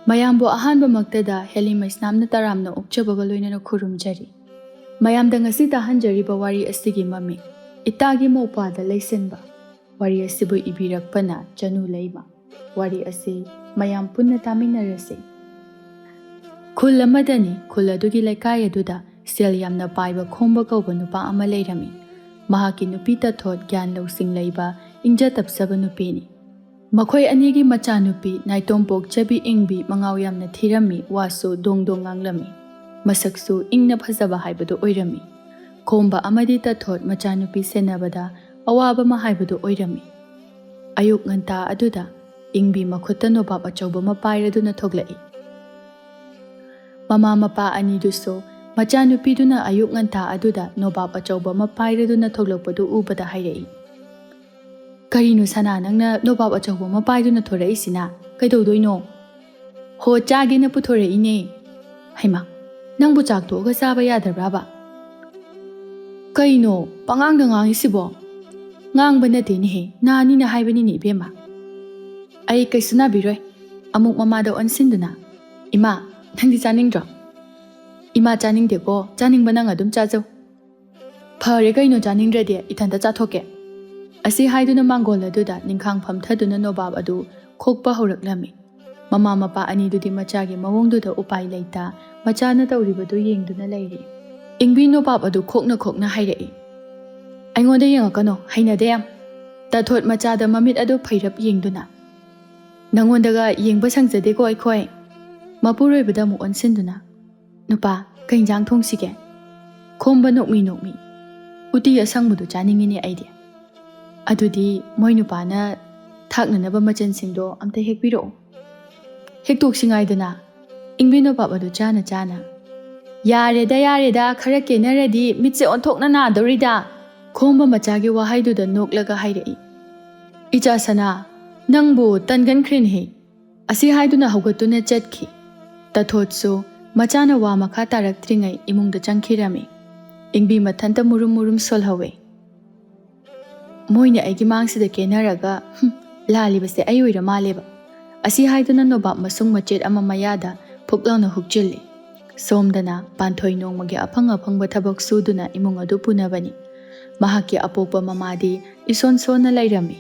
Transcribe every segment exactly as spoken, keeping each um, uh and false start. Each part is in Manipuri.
ꯃꯌꯥꯝꯕꯨ ꯑꯍꯥꯟꯕꯃꯛꯇꯗ ꯍꯦꯂꯤ ꯃꯩꯁꯅꯥꯝꯅ ꯇꯔꯥꯝꯅ ꯑꯣꯛꯆꯕꯒ ꯂꯣꯏꯅꯅ ꯈꯨꯔꯨꯝꯖꯔꯤ꯫ ꯃꯌꯥꯝꯗ ꯉꯁꯤ ꯇꯥꯍꯟꯖꯔꯤꯕ ꯋꯥꯔꯤ ꯑꯁꯤꯒꯤ ꯃꯃꯤꯡ ꯏꯇꯥꯒꯤ ꯃꯧꯄ꯭ꯋꯥꯗ ꯂꯩꯁꯤꯟꯕ꯫ ꯋꯥꯔꯤ ꯑꯁꯤꯕꯨ ꯏꯕꯤꯔꯛꯄꯅ ꯆꯅꯨ ꯂꯩꯃ꯫ ꯋꯥꯔꯤ ꯑꯁꯤ ꯃꯌꯥꯝ ꯄꯨꯟꯅ ꯇꯥꯃꯤꯟꯅꯔꯁꯤ꯫ ꯈꯨꯜ ꯑꯃꯗꯅꯤ꯫ ꯈꯨꯜ ꯑꯗꯨꯒꯤ ꯂꯩꯀꯥꯏ ꯑꯗꯨꯗ ꯁꯦꯜ ꯌꯥꯝꯅ ꯄꯥꯏꯕ ꯈꯣꯝꯕ ꯀꯧꯕ ꯅꯨꯄꯥ ꯑꯃ ꯂꯩꯔꯝꯃꯤ꯫ ꯃꯍꯥꯛꯀꯤ ꯅꯨꯄꯤ ꯇꯊꯣꯠ ꯒ꯭ꯌꯥꯟ ꯂꯧꯁꯤꯡ ꯂꯩꯕ, ꯏꯪꯖ ꯇꯞꯆꯕ ꯅꯨꯄꯤꯅꯤ꯫ ꯃꯈꯣꯏ ꯑꯅꯤꯒꯤ ꯃꯆꯥꯅꯨꯄꯤ ꯅꯥꯏꯇꯣꯝ ꯄꯣꯛꯆꯕꯤ ꯏꯪꯕꯤ ꯃꯉꯥꯎ ꯌꯥꯝꯅ ꯊꯤꯔꯝꯃꯤ, ꯋꯥꯁꯨ ꯗꯣꯡ ꯗꯣꯡ ꯉꯥꯡꯂꯝꯃꯤ꯫ ꯃꯁꯛꯁꯨ ꯏꯪꯅ ꯐꯖꯕ ꯍꯥꯏꯕꯗꯨ ꯑꯣꯏꯔꯝꯃꯤ꯫ ꯈꯣꯝꯕ ꯑꯃꯗꯤ ꯇꯊꯣꯠ ꯃꯆꯥꯅꯨꯄꯤ ꯁꯦꯟꯅꯕꯗ ꯑꯋꯥꯕ ꯑꯃ ꯍꯥꯏꯕꯗꯨ ꯑꯣꯏꯔꯝꯃꯤ꯫ ꯑꯌꯨꯛ ꯉꯟꯇꯥ ꯑꯗꯨꯗ ꯏꯪꯕꯤ ꯃꯈꯨꯠꯇ ꯅꯣꯕꯥꯞ ꯑꯆꯧꯕ ꯑꯃ ꯄꯥꯏꯔꯗꯨꯅ ꯊꯣꯛꯂꯛꯏ꯫ ꯃꯃꯥ ꯃꯄꯥ ꯑꯅꯤꯗꯨꯁꯨ ꯃꯆꯥꯅꯨꯄꯤꯗꯨꯅ ꯑꯌꯨꯛ ꯉꯟꯇꯥ ꯑꯗꯨꯗ ꯅꯣꯕꯥꯞ ꯑꯆꯧꯕ ꯑꯃ ꯄꯥꯏꯔꯗꯨꯅ ꯊꯣꯛꯂꯛꯄꯗꯨ ꯎꯕꯗ ꯍꯥꯏꯔꯛꯏ, "ꯀꯔꯤꯅꯣ ꯁꯅꯥ, ꯅꯪꯅ ꯅꯣꯕꯥꯞ ꯑꯆꯧꯕ ꯑꯃ ꯄꯥꯏꯗꯨꯅ ꯊꯣꯔꯛꯏꯁꯤꯅ? ꯀꯩꯗꯧꯗꯣꯏꯅꯣ?" "ꯍꯣ, ꯆꯥꯒꯦꯅ ꯄꯨꯊꯣꯔꯛꯏꯅꯦ꯫" "ꯍꯩꯃꯥ, ꯅꯪꯕꯨ ꯆꯥꯛ ꯇꯣꯛꯑꯒ ꯆꯥꯕ ꯌꯥꯗꯕ꯭ꯔꯥꯕ?" "ꯀꯩꯅꯣ ꯄꯉꯥꯡꯗ ꯉꯥꯡꯉꯤꯁꯤꯕꯣ?" "ꯉꯥꯡꯕ ꯅꯠꯇꯦꯅꯦꯍꯦ, ꯅꯥꯅꯤꯅ ꯍꯥꯏꯕꯅꯤꯅꯦ ꯏꯕꯦꯝꯃ꯫" "ꯑꯩ ꯀꯩꯁꯨ ꯅꯥꯕꯤꯔꯣꯏ꯫" ꯑꯃꯨꯛ ꯃꯃꯥꯗ ꯑꯣꯟꯁꯤꯟꯗꯨꯅ, "ꯏꯃꯥ, ꯅꯪꯗꯤ ꯆꯥꯅꯤꯡꯗ꯭ꯔꯣ?" "ꯏꯃꯥ ꯆꯥꯅꯤꯡꯗꯦꯀꯣ, ꯆꯥꯅꯤꯡꯕ ꯅꯪ ꯑꯗꯨꯝ ꯆꯥꯖꯧ꯫" "ꯐꯔꯦ ꯀꯩꯅꯣ, ꯆꯥꯅꯤꯡꯗ꯭ꯔꯗꯤ ꯏꯊꯟꯇ ꯆꯥꯊꯣꯛꯀꯦ꯫" ꯑꯁꯤ ꯍꯥꯏꯗꯨꯅ ꯃꯥꯡꯒꯣꯜ ꯑꯗꯨꯗ ꯅꯤꯡꯈꯥꯡ ꯐꯝꯊꯗꯨꯅ ꯅꯣꯕꯥꯞ ꯑꯗꯨ ꯈꯣꯛꯄ ꯍꯧꯔꯛꯂꯝꯃꯤ꯫ ꯃꯃꯥ ꯃꯄꯥ ꯑꯅꯤꯗꯨꯗꯤ ꯃꯆꯥꯒꯤ ꯃꯑꯣꯡꯗꯨꯗ ꯎꯄꯥꯏ ꯂꯩꯇ ꯃꯆꯥꯅ ꯇꯧꯔꯤꯕꯗꯨ ꯌꯦꯡꯗꯨꯅ ꯂꯩꯔꯤ꯫ ꯏꯪꯕꯤ ꯅꯣꯕꯥꯞ ꯑꯗꯨ ꯈꯣꯛꯅ ꯈꯣꯛꯅ ꯍꯥꯏꯔꯛꯏ, "ꯑꯩꯉꯣꯟꯗ ꯌꯦꯡꯉꯛꯀꯅꯣ, ꯍꯩꯅꯗꯦ ꯌꯥꯝ꯫" ꯇꯥꯊꯣꯠ ꯃꯆꯥꯗ ꯃꯃꯤꯠ ꯑꯗꯨ ꯐꯩꯔꯞ ꯌꯦꯡꯗꯨꯅ, "ꯅꯪꯉꯣꯟꯗꯒ ꯌꯦꯡꯕ ꯁꯪꯖꯗꯦꯀꯣ ꯑꯩꯈꯣꯏ꯫" ꯃꯄꯨꯔꯣꯏꯕꯗ ꯑꯃꯨꯛ ꯑꯣꯟꯁꯤꯟꯗꯨꯅ, "ꯅꯨꯄꯥ, ꯀꯩ ꯏꯟꯖꯥꯡ ꯊꯣꯡꯁꯤꯒꯦ?" ꯈꯣꯝꯕ ꯅꯣꯛꯃꯤ ꯅꯣꯛꯃꯤ, "ꯎꯇꯤ ꯑꯁꯪꯕꯗꯨ ꯆꯥꯅꯤꯡꯉꯤꯅꯦ ꯑꯩꯗꯤ꯫" "ꯑꯗꯨꯗꯤ ꯃꯣꯏ ꯅꯨꯄꯥꯅ ꯊꯥꯛꯅꯅꯕ ꯃꯆꯜꯁꯤꯡꯗꯣ ꯑꯝꯇ ꯍꯦꯛꯄꯤꯔꯛꯑꯣ꯫" ꯍꯦꯛꯇꯣꯛꯁꯤ ꯉꯥꯏꯗꯅ꯫ ꯏꯪꯕꯤ ꯅꯣꯕꯥꯞ ꯑꯗꯨ ꯆꯥꯅ ꯆꯥꯅ, "ꯌꯥꯔꯦꯗ, ꯌꯥꯔꯦꯗ, ꯈꯔ ꯀꯦꯅꯔꯗꯤ ꯃꯤꯠꯁꯦ ꯑꯣꯟꯊꯣꯛꯅ ꯅꯥꯗꯧꯔꯤꯗ꯫" ꯈꯣꯝꯕ ꯃꯆꯥꯒꯤ ꯋꯥꯍꯩꯗꯨꯗ ꯅꯣꯛꯂꯒ ꯍꯥꯏꯔꯛꯏ, "ꯏꯆꯥ ꯁꯅꯥ, ꯅꯪꯕꯨ ꯇꯟꯒꯟꯈ꯭ꯔꯦꯅꯦꯍꯦ꯫" ꯑꯁꯤ ꯍꯥꯏꯗꯨꯅ ꯍꯧꯒꯠꯇꯨꯅ ꯆꯠꯈꯤ꯫ ꯇꯊꯣꯠꯁꯨ ꯃꯆꯥꯅ ꯋꯥ ꯃꯈꯥ ꯇꯥꯔꯛꯇ꯭ꯔꯤꯉꯩ ꯏꯃꯨꯡꯗ ꯆꯪꯈꯤꯔꯝꯃꯤ꯫ ꯏꯪꯕꯤ ꯃꯊꯟꯇ ꯃꯨꯔꯨꯝ ꯃꯨꯔꯨꯝ ꯁꯣꯜꯍꯧꯋꯦ꯫ "ꯃꯣꯏꯅ ꯑꯩꯒꯤ ꯃꯥꯡꯁꯤꯗ ꯀꯦꯅꯔꯒ, ꯍꯨꯝ, ꯂꯥꯜꯂꯤꯕꯁꯦ ꯑꯩ ꯑꯣꯏꯔ ꯃꯥꯜꯂꯦꯕ꯫ ꯑꯁꯤ ꯍꯥꯏꯗꯨꯅ ꯅꯣꯕꯥꯞ ꯃꯁꯨꯡ ꯃꯆꯦꯠ ꯑꯃ ꯃꯌꯥꯗ ꯐꯨꯛ ꯂꯥꯎꯅ ꯍꯨꯛꯆꯤꯜꯂꯤ꯫ ꯁꯣꯝꯗꯅ ꯄꯥꯟꯊꯣꯏ ꯅꯣꯡꯃꯒꯤ ꯑꯐꯪ ꯑꯐꯪꯕ ꯊꯕꯛ ꯁꯨꯗꯨꯅ ꯏꯃꯨꯡ ꯑꯗꯨ ꯄꯨꯅꯕꯅꯤ꯫ ꯃꯍꯥꯛꯀꯤ ꯑꯄꯣꯛꯄ ꯃꯃꯥꯗꯤ ꯏꯁꯣꯟ ꯁꯣꯟꯅ ꯂꯩꯔꯝꯃꯤ꯫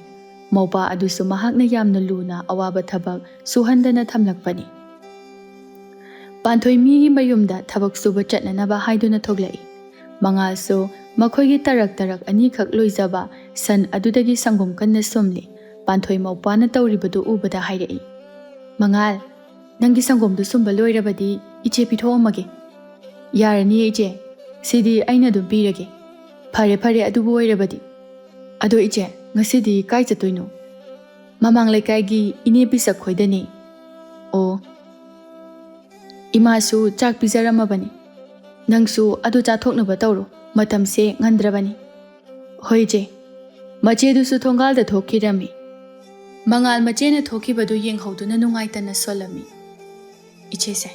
ꯃꯧꯄꯥ ꯑꯗꯨꯁꯨ ꯃꯍꯥꯛꯅ ꯌꯥꯝꯅ ꯂꯨꯅ ꯑꯋꯥꯕ ꯊꯕꯛ ꯁꯨꯍꯟꯗꯅ ꯊꯝꯂꯛꯄꯅꯤ꯫ ꯄꯥꯟꯊꯣꯏ ꯃꯤꯒꯤ ꯃꯌꯨꯝꯗ ꯊꯕꯛ ꯁꯨꯕ ꯆꯠꯅꯅꯕ ꯍꯥꯏꯗꯨꯅ ꯊꯣꯛꯂꯛꯏ꯫ ꯃꯉꯥꯜꯁꯨ ꯃꯈꯣꯏꯒꯤ ꯇꯔꯛ ꯇꯔꯛ ꯑꯅꯤꯈꯛ ꯂꯣꯏꯖꯕ ꯁꯟ ꯑꯗꯨꯗꯒꯤ ꯁꯪꯒꯣꯝ ꯀꯟꯅ ꯁꯨꯝꯂꯤ꯫ ꯄꯥꯟꯊꯣꯏ ꯃꯧꯄꯥꯅ ꯇꯧꯔꯤꯕꯗꯨ ꯎꯕꯗ ꯍꯥꯏꯔꯛꯏ, "ꯃꯉꯥꯜ, ꯅꯪꯒꯤ ꯁꯪꯒꯣꯝꯗꯨ ꯁꯨꯝꯕ ꯂꯣꯏꯔꯕꯗꯤ ꯏꯆꯦ ꯄꯤꯊꯣꯛꯑꯝꯃꯒꯦ꯫" "ꯌꯥꯔꯅꯤꯌꯦ ꯏꯆꯦ, ꯁꯤꯗꯤ ꯑꯩꯅ ꯑꯗꯨꯝ ꯄꯤꯔꯒꯦ꯫" "ꯐꯔꯦ ꯐꯔꯦ, ꯑꯗꯨꯕꯨ ꯑꯣꯏꯔꯕꯗꯤ꯫ ꯑꯗꯣ ꯏꯆꯦ, ꯉꯁꯤꯗꯤ ꯀꯥꯏ ꯆꯠꯇꯣꯏꯅꯣ?" "ꯃꯃꯥꯡ ꯂꯩꯀꯥꯏꯒꯤ ꯏꯅꯦ ꯄꯤꯁꯛ ꯈꯣꯏꯗꯅꯤ꯫" "ꯑꯣ, ꯏꯃꯥꯁꯨ ꯆꯥꯛ ꯄꯤꯖꯔꯝꯃꯕꯅꯤ꯫ ꯅꯪꯁꯨ ꯑꯗꯨ ꯆꯥꯊꯣꯛꯅꯕ ꯇꯧꯔꯣ, ꯃꯇꯝꯁꯦ ꯉꯟꯗ꯭ꯔꯕꯅꯤ꯫" "ꯍꯣꯏ ꯏꯆꯦ꯫" ꯃꯆꯦꯗꯨꯁꯨ ꯊꯣꯡꯒꯥꯜꯗ ꯊꯣꯛꯈꯤꯔꯝꯃꯤ꯫ ꯃꯉꯥꯜ ꯃꯆꯦꯅ ꯊꯣꯛꯈꯤꯕꯗꯨ ꯌꯦꯡꯍꯧꯗꯨꯅ ꯅꯨꯡꯉꯥꯏꯇꯅ ꯁꯣꯜꯂꯝꯃꯤ꯫ "ꯏꯆꯦꯁꯦ,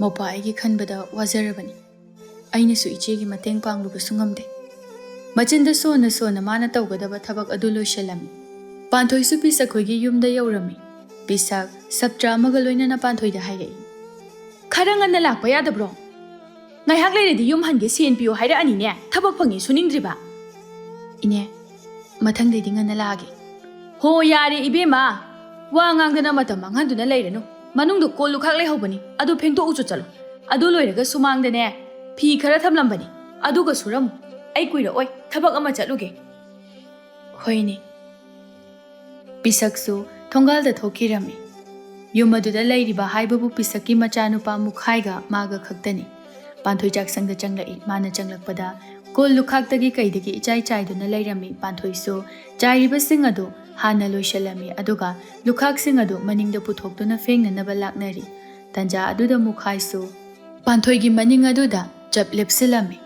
ꯃꯧꯄꯥ ꯑꯩꯒꯤ ꯈꯟꯕꯗ ꯋꯥꯖꯔꯕꯅꯤ꯫ ꯑꯩꯅꯁꯨ ꯏꯆꯦꯒꯤ ꯃꯇꯦꯡ ꯄꯥꯡꯂꯨꯕꯁꯨ ꯉꯝꯗꯦ꯫" ꯃꯆꯤꯟꯗ ꯁꯣꯟꯅ ꯁꯣꯟꯅ ꯃꯥꯅ ꯇꯧꯒꯗꯕ ꯊꯕꯛ ꯑꯗꯨ ꯂꯣꯏꯁꯤꯜꯂꯝꯃꯤ꯫ ꯄꯥꯟꯊꯣꯏꯁꯨ ꯄꯤꯁꯛ ꯈꯣꯏꯒꯤ ꯌꯨꯝꯗ ꯌꯧꯔꯝꯃꯤ꯫ ꯄꯤꯁꯛ ꯁꯞꯇ꯭ꯔ ꯑꯃꯒ ꯂꯣꯏꯅꯅ ꯄꯥꯟꯊꯣꯏꯗ ꯍꯥꯏꯔꯛꯏ, "ꯈꯔ ꯉꯟꯅ ꯂꯥꯛꯄ ꯌꯥꯗꯕ꯭ꯔꯣ? ꯉꯥꯏꯍꯥꯛ ꯂꯩꯔꯗꯤ ꯌꯨꯝ ꯍꯟꯒꯦ, ꯁꯦꯟ ꯄꯤꯌꯣ ꯍꯥꯏꯔꯛꯑꯅꯤꯅꯦ꯫ ꯊꯕꯛ ꯐꯪꯉꯤ ꯁꯨꯅꯤꯡꯗ꯭ꯔꯤꯕ?" "ꯏꯅꯦ, ꯃꯊꯪꯗꯩꯗꯤ ꯉꯟꯅ ꯂꯥꯛꯑꯒꯦ꯫" "ꯍꯣ, ꯌꯥꯔꯦ ꯏꯕꯦꯝꯃ, ꯋꯥ ꯉꯥꯡꯗꯅ ꯃꯇꯝ ꯃꯥꯡꯍꯟꯗꯨꯅ ꯂꯩꯔꯅꯨ꯫ ꯃꯅꯨꯡꯗ ꯀꯣꯜ ꯂꯨꯈꯥꯛ ꯂꯩꯍꯧꯕꯅꯤ, ꯑꯗꯨ ꯐꯦꯡꯗꯣꯛꯎꯆꯣ ꯆꯠꯂꯣ꯫ ꯑꯗꯨ ꯂꯣꯏꯔꯒ ꯁꯨꯃꯥꯡꯗꯅꯦ ꯐꯤ ꯈꯔ ꯊꯝꯂꯝꯕꯅꯤ, ꯑꯗꯨꯒ ꯁꯨꯔꯝꯃꯨ꯫ ꯑꯩ ꯀꯨꯏꯔꯛꯑꯣꯏ, ꯊꯕꯛ ꯑꯃ ꯆꯠꯂꯨꯒꯦ꯫" "ꯍꯣꯏꯅꯦ꯫" ꯄꯤꯁꯛꯁꯨ ꯊꯣꯡꯒꯥꯜꯗ ꯊꯣꯛꯈꯤꯔꯝꯃꯤ꯫ ꯌꯨꯝ ꯑꯗꯨꯗ ꯂꯩꯔꯤꯕ ꯍꯥꯏꯕꯕꯨ ꯄꯤꯁꯛꯀꯤ ꯃꯆꯥꯅꯨꯄꯥ ꯃꯨꯈꯥꯏꯒ ꯃꯥꯒ ꯈꯛꯇꯅꯤ꯫ ꯄꯥꯟꯊꯣꯏ ꯆꯥꯛꯁꯪꯗ ꯆꯪꯂꯛꯏ꯫ ꯃꯥꯅ ꯆꯪꯂꯛꯄꯗ ꯀꯣꯜ ꯂꯨꯈꯥꯛꯇꯒꯤ ꯀꯩꯗꯒꯤ ꯏꯆꯥꯏ ꯆꯥꯏꯗꯨꯅ ꯂꯩꯔꯝꯃꯤ꯫ ꯄꯥꯟꯊꯣꯏꯁꯨ ꯆꯥꯏꯔꯤꯕꯁꯤꯡ ꯑꯗꯨ ꯍꯥꯟꯅ ꯂꯣꯏꯁꯤꯜꯂꯝꯃꯤ, ꯑꯗꯨꯒ ꯂꯨꯈꯥꯛꯁꯤꯡ ꯑꯗꯨ ꯃꯅꯤꯡꯗ ꯄꯨꯊꯣꯛꯇꯨꯅ ꯐꯦꯡꯅꯅꯕ ꯂꯥꯛꯅꯔꯤ꯫ ꯇꯟꯖꯥ ꯑꯗꯨꯗ ꯃꯨꯈꯥꯏꯁꯨ ꯄꯥꯟꯊꯣꯏꯒꯤ ꯃꯅꯤꯡ ꯑꯗꯨꯗ ꯆꯞ ꯂꯦꯞꯁꯤꯜꯂꯝꯃꯤ꯫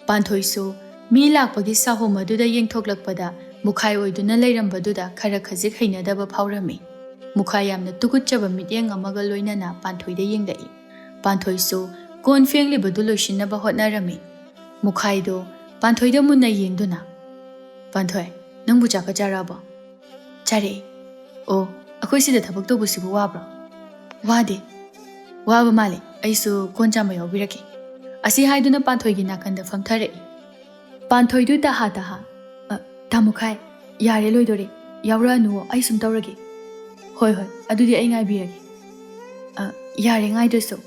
ꯄꯥꯟꯊꯣꯏꯁꯨ ꯃꯤ ꯂꯥꯛꯄꯒꯤ ꯁꯥꯍꯣꯝ ꯑꯗꯨꯗ ꯌꯦꯡꯊꯣꯛꯂꯛꯄꯗ ꯃꯨꯈꯥꯏ ꯑꯣꯏꯗꯨꯅ ꯂꯩꯔꯝꯕꯗꯨꯗ ꯈꯔ ꯈꯖꯤꯛ ꯍꯩꯅꯗꯕ ꯐꯥꯎꯔꯝꯃꯤ꯫ ꯃꯨꯈꯥꯏ ꯌꯥꯝꯅ ꯇꯨꯀꯠꯆꯕ ꯃꯤꯠꯌꯦꯡ ꯑꯃꯒ ꯂꯣꯏꯅꯅ ꯄꯥꯟꯊꯣꯏꯗ ꯌꯦꯡꯂꯛꯏ꯫ ꯄꯥꯟꯊꯣꯏꯁꯨ ꯀꯣꯟ ꯐꯦꯡꯂꯤꯕꯗꯨ ꯂꯣꯏꯁꯤꯟꯅꯕ ꯍꯣꯠꯅꯔꯝꯃꯤ꯫ ꯃꯨꯈꯥꯏꯗꯣ ꯄꯥꯟꯊꯣꯏꯗ ꯃꯨꯟꯅ ꯌꯦꯡꯗꯨꯅ, "ꯄꯥꯟꯊꯣꯏ, ꯅꯪꯕꯨ ꯆꯥꯛꯀ ꯆꯥꯔꯛꯑꯕꯣ?" "ꯆꯥꯔꯛꯑꯦ꯫" "ꯑꯣ, ꯑꯩꯈꯣꯏ ꯁꯤꯗ ꯊꯕꯛ ꯇꯧꯕꯁꯤꯕꯨ ꯋꯥꯕ꯭ꯔꯣ? ꯋꯥꯗꯦ꯫ ꯋꯥꯕ ꯃꯥꯜꯂꯦ꯫ ꯑꯩꯁꯨ ꯀꯣꯟ ꯆꯥꯝꯕ ꯌꯥꯎꯕꯤꯔꯛꯀꯦ꯫ ꯑꯁꯤ ꯍꯥꯏꯗꯨꯅ ꯄꯥꯟꯊꯣꯏꯒꯤ ꯅꯥꯀꯟꯗ ꯐꯝꯊꯔꯛꯏ꯫ ꯄꯥꯟꯊꯣꯏꯗꯨ ꯇꯍꯥ ꯇꯍꯥ, "ꯑ, ꯇꯥꯃꯣꯈꯥꯏ, ꯌꯥꯔꯦ, ꯂꯣꯏꯗꯣꯔꯦ꯫ ꯌꯥꯎꯔꯛꯑꯅꯨ, ꯑꯩ ꯁꯨꯝ ꯇꯧꯔꯒꯦ꯫" "ꯍꯣꯏ, ꯍꯣꯏ, ꯑꯗꯨꯗꯤ ꯑꯩ ꯉꯥꯏꯕꯤꯔꯒꯦ꯫" "ꯑ, ꯌꯥꯔꯦ, ꯉꯥꯏꯗ꯭ꯔꯁꯨ꯫"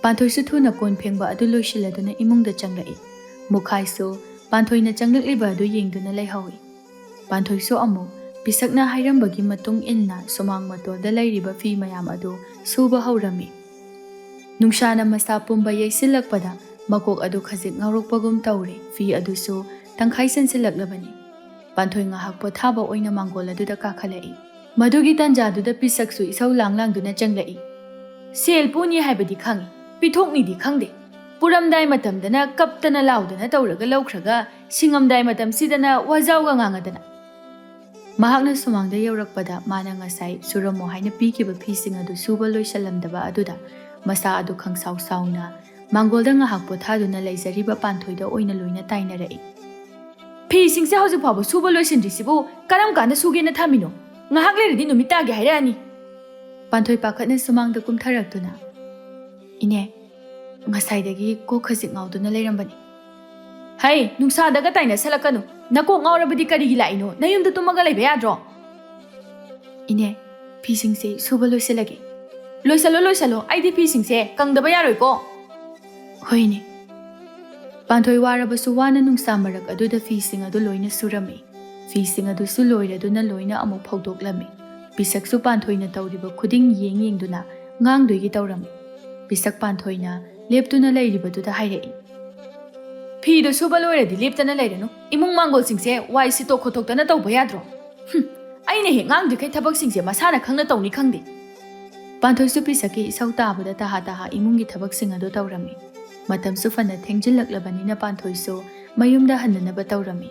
ꯄꯥꯟꯊꯣꯏꯁꯨ ꯊꯨꯅ ꯀꯣꯟ ꯐꯦꯡꯕ ꯑꯗꯨ ꯂꯣꯏꯁꯤꯜꯂꯗꯨꯅ ꯏꯃꯨꯡꯗ ꯆꯪꯂꯛꯏ꯫ ꯃꯨꯈꯥꯏꯁꯨ ꯄꯥꯟꯊꯣꯏꯅ ꯆꯪꯂꯛꯂꯤꯕ ꯑꯗꯨ ꯌꯦꯡꯗꯨꯅ ꯂꯩꯍꯧꯏ꯫ ꯄꯥꯟꯊꯣꯏꯁꯨ ꯑꯃꯨꯛ ꯄꯤꯁꯛꯅ ꯍꯥꯏꯔꯝꯕꯒꯤ ꯃꯇꯨꯡ ꯏꯟꯅ ꯁꯨꯃꯥꯡ ꯃꯇꯣꯜꯗ ꯂꯩꯔꯤꯕ ꯐꯤ ꯃꯌꯥꯝ ꯑꯗꯨ ꯁꯨꯕ ꯍꯧꯔꯝꯃꯤ꯫ ꯅꯨꯡꯁꯥꯅ ꯃꯁꯥ ꯄꯨꯝꯕ ꯌꯩꯁꯤꯜꯂꯛꯄꯗ ꯃꯀꯣꯛ ꯑꯗꯨ ꯈꯖꯤꯛ ꯉꯧꯔꯛꯄꯒꯨꯝ ꯇꯧꯔꯦ꯫ ꯐꯤ ꯑꯗꯨꯁꯨ ꯇꯪꯈꯥꯏ ꯆꯟꯁꯤꯜꯂꯛꯂꯕꯅꯤ꯫ ꯄꯥꯟꯊꯣꯏ ꯉꯥꯏꯍꯥꯛ ꯄꯣꯊꯥꯕ ꯑꯣꯏꯅ ꯃꯥꯡꯒꯣꯜ ꯑꯗꯨꯗ ꯀꯥꯈꯠꯂꯛꯏ꯫ ꯃꯗꯨꯒꯤ ꯇꯥꯟꯖꯥꯗꯨꯗ ꯄꯤꯁꯛꯁꯨ ꯏꯁꯧ ꯂꯥꯡ ꯂꯥꯡꯗꯨꯅ ꯆꯪꯂꯛꯏ꯫ "ꯁꯦꯜ ꯄꯨꯅꯤ ꯍꯥꯏꯕꯗꯤ ꯈꯪꯏ, ꯄꯤꯊꯣꯛꯅꯤꯗꯤ ꯈꯪꯗꯦ꯫ ꯄꯨꯔꯝꯗꯥꯏ ꯃꯇꯝꯗꯅ ꯀꯞꯇꯅ ꯂꯥꯎꯗꯅ ꯇꯧꯔꯒ ꯂꯧꯈ꯭ꯔꯒ, ꯁꯤꯡꯉꯝꯗꯥꯏ ꯃꯇꯝꯁꯤꯗꯅ ꯋꯥꯖꯥꯎꯒ ꯉꯥꯡꯉꯗꯅ꯫" ꯃꯍꯥꯛꯅ ꯁꯨꯃꯥꯡꯗ ꯌꯧꯔꯛꯄꯗ ꯃꯥꯅ ꯉꯁꯥꯏ ꯁꯨꯔꯝꯃꯣ ꯍꯥꯏꯅ ꯄꯤꯈꯤꯕ ꯐꯤꯁꯤꯡ ꯑꯗꯨ ꯁꯨꯕ ꯂꯣꯏꯁꯤꯜꯂꯝꯗꯕ ꯑꯗꯨꯗ ꯃꯁꯥ ꯑꯗꯨ ꯈꯪꯁꯥꯎ ꯁꯥꯎꯅ ꯃꯥꯡꯒꯣꯜꯗ ꯉꯥꯏꯍꯥꯛ ꯄꯣꯊꯥꯗꯨꯅ ꯂꯩꯖꯔꯤꯕ ꯄꯥꯟꯊꯣꯏꯗ ꯑꯣꯏꯅ ꯂꯣꯏꯅ ꯇꯥꯏꯅꯔꯛꯏ꯫ "ꯐꯤꯁꯤꯡꯁꯦ ꯍꯧꯖꯤꯛ ꯐꯥꯎꯕ ꯁꯨꯕ ꯂꯣꯏꯁꯤꯟꯗ꯭ꯔꯤꯁꯤꯕꯨ ꯀꯔꯝ ꯀꯥꯟꯗ ꯁꯨꯒꯦꯅ ꯊꯝꯃꯤꯅꯣ? ꯉꯥꯏꯍꯥꯛ ꯂꯩꯔꯗꯤ ꯅꯨꯃꯤꯠ ꯇꯥꯒꯦ ꯍꯥꯏꯔꯛꯑꯅꯤ꯫" ꯄꯥꯟꯊꯣꯏ ꯄꯥꯈꯠꯅ ꯁꯨꯃꯥꯡꯗ ꯀꯨꯝꯊꯔꯛꯇꯨꯅ, "ꯏꯅꯦ, ꯉꯁꯥꯏꯗꯒꯤ ꯀꯣꯛ ꯈꯖꯤꯛ ꯉꯥꯎꯗꯨꯅ ꯂꯩꯔꯝꯕꯅꯤ꯫" "ꯍꯩ, ꯅꯨꯡꯁꯥꯗꯒ ꯇꯥꯏꯅꯁꯜꯂꯛꯀꯅꯨ꯫ ꯅꯀꯣꯛ ꯉꯥꯎꯔꯕꯗꯤ ꯀꯔꯤꯒꯤ ꯂꯥꯛꯏꯅꯣ? ꯅꯌꯨꯝꯗ ꯇꯨꯝꯃꯒ ꯂꯩꯕ ꯌꯥꯗ꯭ꯔꯣ?" "ꯏꯅꯦ, ꯐꯤꯁꯤꯡꯁꯦ ꯁꯨꯕ ꯂꯣꯏꯁꯤꯜꯂꯒꯦ꯫" "ꯂꯣꯏꯁꯜꯂꯣ, ꯂꯣꯏꯁꯜꯂꯣ꯫ ꯑꯩꯗꯤ ꯐꯤꯁꯤꯡꯁꯦ ꯀꯪꯗꯕ ꯌꯥꯔꯣꯏꯀꯣ꯫" "ꯍꯣꯏꯅꯦ꯫" ꯄꯥꯟꯊꯣꯏ ꯋꯥꯔꯕꯁꯨ ꯋꯥꯅ ꯅꯨꯡꯁꯥ ꯃꯔꯛ ꯑꯗꯨꯗ ꯐꯤꯁꯤꯡ ꯑꯗꯨ ꯂꯣꯏꯅ ꯁꯨꯔꯝꯃꯤ꯫ ꯐꯤꯁꯤꯡ ꯑꯗꯨꯁꯨ ꯂꯣꯏꯔꯗꯨꯅ ꯂꯣꯏꯅ ꯑꯃꯨꯛ ꯐꯧꯗꯣꯛꯂꯝꯃꯤ꯫ ꯄꯤꯁꯛꯁꯨ ꯄꯥꯟꯊꯣꯏꯅ ꯇꯧꯔꯤꯕ ꯈꯨꯗꯤꯡ ꯌꯦꯡ ꯌꯦꯡꯗꯨꯅ ꯉꯥꯡꯗꯣꯏꯒꯤ ꯇꯧꯔꯝꯃꯤ꯫ ꯄꯤꯁꯛ ꯄꯥꯟꯊꯣꯏꯅ ꯂꯦꯞꯇꯨꯅ ꯂꯩꯔꯤꯕꯗꯨꯗ ꯍꯥꯏꯔꯛꯏ, "ꯐꯤꯗꯣ ꯁꯨꯕ ꯂꯣꯏꯔꯗꯤ ꯂꯦꯞꯇꯅ ꯂꯩꯔꯅꯨ꯫ ꯏꯃꯨꯡ ꯃꯥꯡꯒꯣꯜꯁꯤꯡꯁꯦ ꯋꯥꯏ ꯁꯤꯠꯇꯣꯛ ꯈꯣꯠꯇꯣꯛꯇꯅ ꯇꯧꯕ ꯌꯥꯗ꯭ꯔꯣ? ꯍꯨꯝ, ꯑꯩꯅ ꯍꯦꯛ ꯉꯥꯡꯗ꯭ꯔꯤꯈꯩ ꯊꯕꯛꯁꯤꯡꯁꯦ ꯃꯁꯥꯅ ꯈꯪꯅ ꯇꯧꯅꯤ ꯈꯪꯗꯦ꯫" ꯄꯥꯟꯊꯣꯏꯁꯨ ꯄꯤꯁꯛꯀꯤ ꯏꯁꯧ ꯇꯥꯕꯗ ꯇꯍꯥ ꯇꯍꯥ ꯏꯃꯨꯡꯒꯤ ꯊꯕꯛꯁꯤꯡ ꯑꯗꯨ ꯇꯧꯔꯝꯃꯤ꯫ ꯃꯇꯝꯁꯨ ꯐꯅ ꯊꯦꯡꯖꯤꯜꯂꯛꯂꯕꯅꯤꯅ ꯄꯥꯟꯊꯣꯏꯁꯨ ꯃꯌꯨꯝꯗ ꯍꯟꯅꯅꯕ ꯇꯧꯔꯝꯃꯤ꯫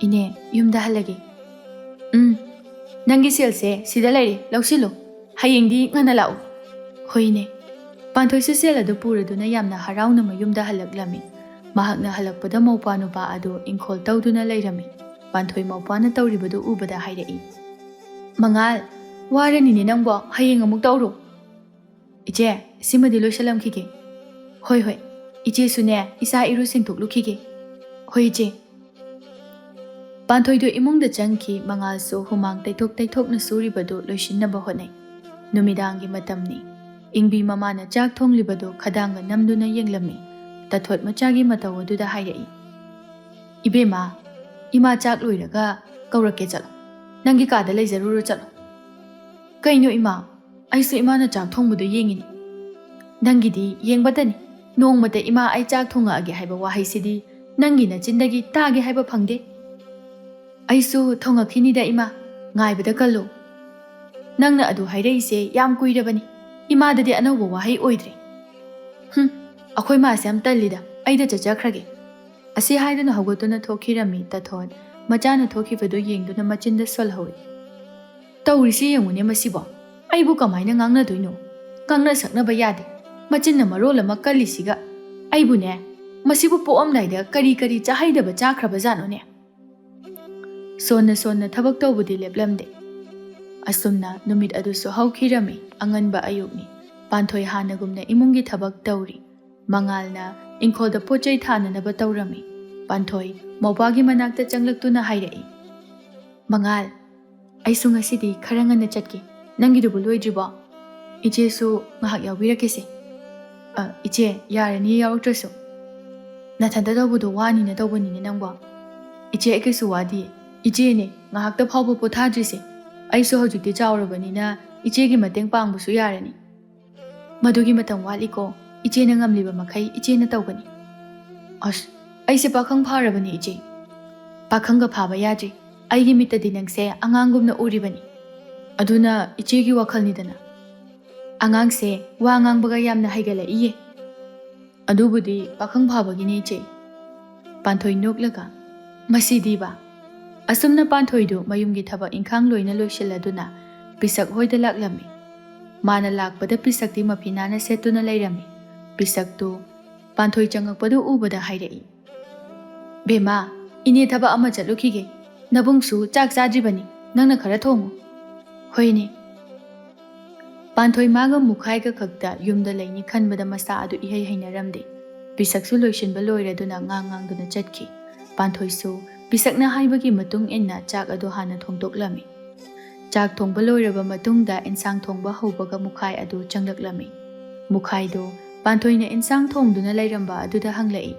"ꯏꯅꯦ, ꯌꯨꯝꯗ ꯍꯜꯂꯒꯦ꯫" "ꯎꯝ, ꯅꯪꯒꯤ ꯁꯦꯜꯁꯦ ꯁꯤꯗ ꯂꯩꯔꯦ, ꯂꯧꯁꯤꯜꯂꯨ꯫ ꯍꯌꯦꯡꯗꯤ ꯉꯟꯅ ꯂꯥꯛꯎ꯫" "ꯍꯣꯏ, ꯏꯅꯦ꯫" ꯄꯥꯟꯊꯣꯏꯁꯨ ꯁꯦꯜ ꯑꯗꯨ ꯄꯨꯔꯗꯨꯅ ꯌꯥꯝꯅ ꯍꯔꯥꯎꯅ ꯃꯌꯨꯝꯗ ꯍꯜꯂꯛꯂꯝꯃꯤ꯫ ꯃꯍꯥꯛꯅ ꯍꯜꯂꯛꯄꯗ ꯃꯧꯄ꯭ꯋꯥ ꯅꯨꯄꯥ ꯑꯗꯨ ꯏꯪꯈꯣꯜ ꯇꯧꯗꯨꯅ ꯂꯩꯔꯝꯃꯤ꯫ ꯄꯥꯟꯊꯣꯏ ꯃꯧꯄ꯭ꯋꯥꯅ ꯇꯧꯔꯤꯕꯗꯨ ꯎꯕꯗ ꯍꯥꯏꯔꯛꯏ, "ꯃꯉꯥꯜ, ꯋꯥꯔꯅꯤꯅꯦ ꯅꯪꯕꯣ, ꯍꯌꯦꯡ ꯑꯃꯨꯛ ꯇꯧꯔꯣ꯫ ꯏꯆꯦ, ꯁꯤꯃꯗꯤ ꯂꯣꯏꯁꯤꯜꯂꯝꯈꯤꯒꯦ꯫ ꯍꯣꯏ, ꯍꯣꯏ꯫ ꯏꯆꯦꯁꯨꯅꯦ, ꯏꯁꯥ ꯏꯔꯨ ꯁꯦꯡꯊꯣꯛꯂꯨꯈꯤꯒꯦ꯫ ꯍꯣꯏ, ꯏꯆꯦ꯫ ꯄꯥꯟꯊꯣꯏꯗꯨ ꯏꯃꯨꯡꯗ ꯆꯪꯈꯤ꯫ ꯃꯉꯥꯜꯁꯨ ꯍꯨꯃꯥꯡ ꯇꯩꯊꯣꯛ ꯇꯩꯊꯣꯛꯅ ꯁꯨꯔꯤꯕꯗꯨ ꯂꯣꯏꯁꯤꯟꯅꯕ ꯍꯣꯠꯅꯩ꯫ ꯅꯨꯃꯤꯗꯥꯡꯒꯤ ꯃꯇꯝꯅꯤ꯫ ꯏꯪꯕꯤ ꯃꯃꯥꯅ ꯆꯥꯛ ꯊꯣꯡꯂꯤꯕꯗꯨ ꯈꯗꯥꯡꯒ ꯅꯝꯗꯨꯅ ꯌꯦꯡꯂꯝꯃꯤ꯫ ꯇꯊꯣꯠ ꯃꯆꯥꯒꯤ ꯃꯇꯧ ꯑꯗꯨꯗ ꯍꯥꯏꯔꯛꯏ, "ꯏꯕꯦꯝꯃ, ꯏꯃꯥ ꯆꯥꯛ ꯂꯣꯏꯔꯒ ꯀꯧꯔꯛꯀꯦ ꯆꯠꯂꯣ꯫ ꯅꯪꯒꯤ ꯀꯥꯗ ꯂꯩꯖꯔꯨꯔꯣ ꯆꯠꯂꯣ꯫" "ꯀꯩꯅꯣ ꯏꯃꯥ? ꯑꯩꯁꯨ ꯏꯃꯥꯅ ꯆꯥꯛ ꯊꯣꯡꯕꯗꯣ ꯌꯦꯡꯉꯤꯅꯤ꯫" "ꯅꯪꯒꯤꯗꯤ ꯌꯦꯡꯕꯇꯅꯤ꯫ ꯅꯣꯡꯃꯇ ꯏꯃꯥ ꯑꯩ ꯆꯥꯛ ꯊꯣꯡꯉꯛꯑꯒꯦ ꯍꯥꯏꯕ ꯋꯥꯍꯩꯁꯤꯗꯤ ꯅꯪꯒꯤ ꯅꯆꯤꯟꯗꯒꯤ ꯇꯥꯒꯦ ꯍꯥꯏꯕ ꯐꯪꯗꯦ꯫" "ꯑꯩꯁꯨ ꯊꯣꯡꯉꯛꯈꯤꯅꯤꯗ ꯏꯃꯥ, ꯉꯥꯏꯕꯗ ꯀꯜꯂꯨ꯫" "ꯅꯪꯅ ꯑꯗꯨ ꯍꯥꯏꯔꯛꯏꯁꯦ ꯌꯥꯝ ꯀꯨꯏꯔꯕꯅꯤ꯫ ꯏꯃꯥꯗꯗꯤ ꯑꯅꯧꯕ ꯋꯥꯍꯩ ꯑꯣꯏꯗ꯭ꯔꯦ꯫" "ꯍꯨꯝ, ꯑꯩꯈꯣꯏ ꯃꯥꯁꯦ ꯌꯥꯝ ꯇꯜꯂꯤꯗ, ꯑꯩꯗ ꯆꯠꯆꯈ꯭ꯔꯒꯦ꯫" ꯑꯁꯤ ꯍꯥꯏꯗꯨꯅ ꯍꯧꯒꯠꯇꯨꯅ ꯊꯣꯛꯈꯤꯔꯝꯃꯤ ꯇꯊꯣꯠ꯫ ꯃꯆꯥꯅ ꯊꯣꯛꯈꯤꯕꯗꯨ ꯌꯦꯡꯗꯨꯅ ꯃꯆꯤꯟꯗ ꯁꯣꯜꯍꯧꯏ꯫ "ꯇꯧꯔꯤꯁꯤ ꯌꯦꯡꯉꯨꯅꯦ ꯃꯁꯤꯕꯣ꯫ ꯑꯩꯕꯨ ꯀꯃꯥꯏꯅ ꯉꯥꯡꯅꯗꯣꯏꯅꯣ? ꯉꯥꯡꯅ ꯁꯛꯅꯕ ꯌꯥꯗꯦ꯫ ꯃꯆꯤꯟꯅ ꯃꯔꯣꯜ ꯑꯃ ꯀꯜꯂꯤꯁꯤꯒ꯫ ꯑꯩꯕꯨꯅꯦ, ꯃꯁꯤꯕꯨ ꯄꯣꯛꯑꯝꯗꯥꯏꯗ ꯀꯔꯤ ꯀꯔꯤ ꯆꯥꯍꯩꯗꯕ ꯆꯥꯈ꯭ꯔꯕꯖꯥꯠꯅꯣꯅꯦ?" ꯁꯣꯟꯅ ꯁꯣꯟꯅ ꯊꯕꯛ ꯇꯧꯕꯗꯤ ꯂꯦꯞꯂꯝꯗꯦ꯫ ꯑꯁꯨꯝꯅ ꯅꯨꯃꯤꯠ ꯑꯗꯨꯁꯨ ꯍꯧꯈꯤꯔꯝꯃꯤ꯫ ꯑꯉꯟꯕ ꯑꯌꯨꯛꯅꯤ꯫ ꯄꯥꯟꯊꯣꯏ ꯍꯥꯟꯅꯒꯨꯝꯅ ꯏꯃꯨꯡꯒꯤ ꯊꯕꯛ ꯇꯧꯔꯤ꯫ ꯃꯉꯥꯜꯅ ꯏꯪꯈꯣꯜꯗ ꯄꯣꯠ ꯆꯩ ꯊꯥꯅꯅꯕ ꯇꯧꯔꯝꯃꯤ꯫ ꯄꯥꯟꯊꯣꯏ ꯃꯧꯄ꯭ꯋꯥꯒꯤ ꯃꯅꯥꯛꯇ ꯆꯪꯂꯛꯇꯨꯅ ꯍꯥꯏꯔꯛꯏ, "ꯃꯉꯥꯜ, ꯑꯩꯁꯨ ꯉꯁꯤꯗꯤ ꯈꯔ ꯉꯟꯅ ꯆꯠꯀꯦ꯫ ꯅꯪꯒꯤꯗꯨꯕꯨ ꯂꯣꯏꯗ꯭ꯔꯤꯕꯣ? ꯏꯆꯦꯁꯨ ꯉꯥꯏꯍꯥꯛ ꯌꯥꯎꯕꯤꯔꯛꯀꯦꯁꯦ꯫" "ꯑ, ꯏꯆꯦ, ꯌꯥꯔꯅꯤ ꯌꯥꯎꯔꯛꯇ꯭ꯔꯁꯨ꯫ ꯅꯊꯟꯇ ꯇꯧꯕꯗꯣ ꯋꯥꯅꯤꯅ ꯇꯧꯕꯅꯤꯅꯦ ꯅꯪꯕꯣ꯫ ꯏꯆꯦ, ꯑꯩ ꯀꯩꯁꯨ ꯋꯥꯗꯤꯌꯦ꯫ ꯏꯆꯦꯅꯦ ꯉꯥꯏꯍꯥꯛꯇ ꯐꯥꯎꯕ ꯄꯣꯊꯥꯗ꯭ꯔꯤꯁꯦ꯫ ꯑꯩꯁꯨ ꯍꯧꯖꯤꯛꯇꯤ ꯆꯥꯎꯔꯕꯅꯤꯅ ꯏꯆꯦꯒꯤ ꯃꯇꯦꯡ ꯄꯥꯡꯕꯁꯨ ꯌꯥꯔꯅꯤ꯫" "ꯃꯗꯨꯒꯤ ꯃꯇꯝ ꯋꯥꯠꯂꯤꯀꯣ꯫ ꯏꯆꯦꯅ ꯉꯝꯂꯤꯕ ꯃꯈꯩ ꯏꯆꯦꯅ ꯇꯧꯒꯅꯤ꯫" "ꯑꯁ, ꯑꯩꯁꯦ ꯄꯥꯈꯪ ꯐꯥꯔꯕꯅꯤ ꯏꯆꯦ꯫" "ꯄꯥꯈꯪꯒ ꯐꯥꯕ ꯌꯥꯗ꯭ꯔꯤ꯫ ꯑꯩꯒꯤ ꯃꯤꯠꯇꯗꯤ ꯅꯪꯁꯦ ꯑꯉꯥꯡꯒꯨꯝꯅ ꯎꯔꯤꯕꯅꯤ꯫ ꯑꯗꯨꯅ ꯏꯆꯦꯒꯤ ꯋꯥꯈꯜꯅꯤꯗꯅ꯫ ꯑꯉꯥꯡꯁꯦ ꯋꯥ ꯉꯥꯡꯕꯒ ꯌꯥꯝꯅ ꯍꯩꯒꯠꯂꯛꯏꯌꯦ꯫" "ꯑꯗꯨꯕꯨꯗꯤ ꯄꯥꯈꯪ ꯐꯥꯕꯒꯤꯅꯦ ꯏꯆꯦ꯫" ꯄꯥꯟꯊꯣꯏ ꯅꯣꯛꯂꯒ, "ꯃꯁꯤꯗꯤꯕ!" ꯑꯁꯨꯝꯅ ꯄꯥꯟꯊꯣꯏꯗꯨ ꯃꯌꯨꯝꯒꯤ ꯊꯕꯛ ꯏꯪꯈꯥꯡ ꯂꯣꯏꯅ ꯂꯣꯏꯁꯤꯜꯂꯗꯨꯅ ꯄꯤꯁꯛ ꯍꯣꯏꯗ ꯂꯥꯛꯂꯝꯃꯤ꯫ ꯃꯥꯅ ꯂꯥꯛꯄꯗ ꯄꯤꯁꯛꯇꯤ ꯃꯐꯤ ꯅꯥꯟꯅ ꯁꯦꯠꯇꯨꯅ ꯂꯩꯔꯝꯃꯤ꯫ ꯄꯤꯁꯛꯇꯨ ꯄꯥꯟꯊꯣꯏ ꯆꯪꯉꯛꯄꯗꯨ ꯎꯕꯗ ꯍꯥꯏꯔꯛꯏ, "ꯕꯦꯝꯃ, ꯏꯅꯦ ꯊꯕꯛ ꯑꯃ ꯆꯠꯂꯨꯈꯤꯒꯦ꯫ ꯅꯕꯨꯡꯁꯨ ꯆꯥꯛ ꯆꯥꯗ꯭ꯔꯤꯕꯅꯤ, ꯅꯪꯅ ꯈꯔ ꯊꯣꯡꯉꯨ꯫" "ꯍꯣꯏꯅꯦ꯫" ꯄꯥꯟꯊꯣꯏ ꯃꯥꯒ ꯃꯨꯈꯥꯏꯒ ꯈꯛꯇ ꯌꯨꯝꯗ ꯂꯩꯅꯤ ꯈꯟꯕꯗ ꯃꯁꯥ ꯑꯗꯨ ꯏꯍꯩ ꯍꯩꯅꯔꯝꯗꯦ꯫ ꯄꯤꯁꯛꯁꯨ ꯂꯣꯏꯁꯤꯟꯕ ꯂꯣꯏꯔꯗꯨꯅ ꯉꯥꯡ ꯉꯥꯡꯗꯨꯅ ꯆꯠꯈꯤ꯫ ꯄꯥꯟꯊꯣꯏꯁꯨ ꯄꯤꯁꯛꯅ ꯍꯥꯏꯕꯒꯤ ꯃꯇꯨꯡ ꯏꯟꯅ ꯆꯥꯛ ꯑꯗꯨ ꯍꯥꯟꯅ ꯊꯣꯡꯗꯣꯛꯂꯝꯃꯤ꯫ ꯆꯥꯛ ꯊꯣꯡꯕ ꯂꯣꯏꯔꯕ ꯃꯇꯨꯡꯗ ꯏꯟꯁꯥꯡ ꯊꯣꯡꯕ ꯍꯧꯕꯒ ꯃꯨꯈꯥꯏ ꯑꯗꯨ ꯆꯪꯂꯛꯂꯝꯃꯤ꯫ ꯃꯨꯈꯥꯏꯗꯨ ꯄꯥꯟꯊꯣꯏꯅ ꯏꯟꯁꯥꯡ ꯊꯣꯡꯗꯨꯅ ꯂꯩꯔꯝꯕ ꯑꯗꯨꯗ ꯍꯪꯂꯛꯏ,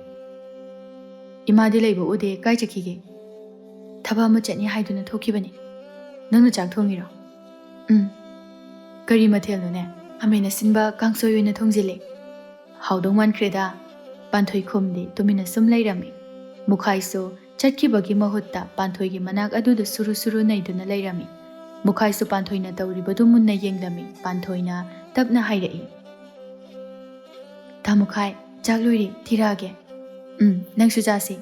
"ꯏꯃꯥꯗꯤ ꯂꯩꯕ ꯎꯗꯦ, ꯀꯥꯏ ꯆꯠꯈꯤꯒꯦ?" "ꯊꯕꯛ ꯑꯃ ꯆꯠꯅꯤ ꯍꯥꯏꯗꯨꯅ ꯊꯣꯛꯈꯤꯕꯅꯤ꯫" "ꯅꯪꯅ ꯆꯥꯛ ꯊꯣꯡꯉꯤꯔꯣ?" "ꯎꯝ꯫" "ꯀꯔꯤ ꯃꯊꯦꯜꯅꯣꯅꯦ?" "ꯈꯥꯃꯦꯟ ꯑꯁꯤꯟꯕ ꯀꯥꯡꯁꯣꯏ ꯑꯣꯏꯅ ꯊꯣꯡꯖꯤꯜꯂꯦ꯫" "ꯍꯥꯎꯗꯧ ꯃꯥꯟꯈ꯭ꯔꯦꯗ꯫" ꯄꯥꯟꯊꯣꯏ ꯈꯨꯝꯗꯦ, ꯇꯨꯃꯤꯟꯅ ꯁꯨꯝ ꯂꯩꯔꯝꯃꯤ꯫ ꯃꯨꯈꯥꯏꯁꯨ ꯆꯠꯈꯤꯕꯒꯤ ꯃꯍꯨꯠꯇ ꯄꯥꯟꯊꯣꯏꯒꯤ ꯃꯅꯥꯛ ꯑꯗꯨꯗ ꯁꯨꯔꯨ ꯁꯨꯔꯨ ꯅꯩꯗꯨꯅ ꯂꯩꯔꯝꯃꯤ꯫ ꯃꯨꯈꯥꯏꯁꯨ ꯄꯥꯟꯊꯣꯏꯅ ꯇꯧꯔꯤꯕꯗꯨ ꯃꯨꯟꯅ ꯌꯦꯡꯂꯝꯃꯤ꯫ ꯄꯥꯟꯊꯣꯏꯅ ꯇꯞꯅ ꯍꯥꯏꯔꯛꯏ, "ꯇꯥ ꯃꯨꯈꯥꯏ, ꯆꯥꯛ ꯂꯣꯏꯔꯦ, ꯊꯤꯔꯛꯑꯒꯦ꯫" "ꯎꯝ, ꯅꯪꯁꯨ ꯆꯥꯁꯤ꯫"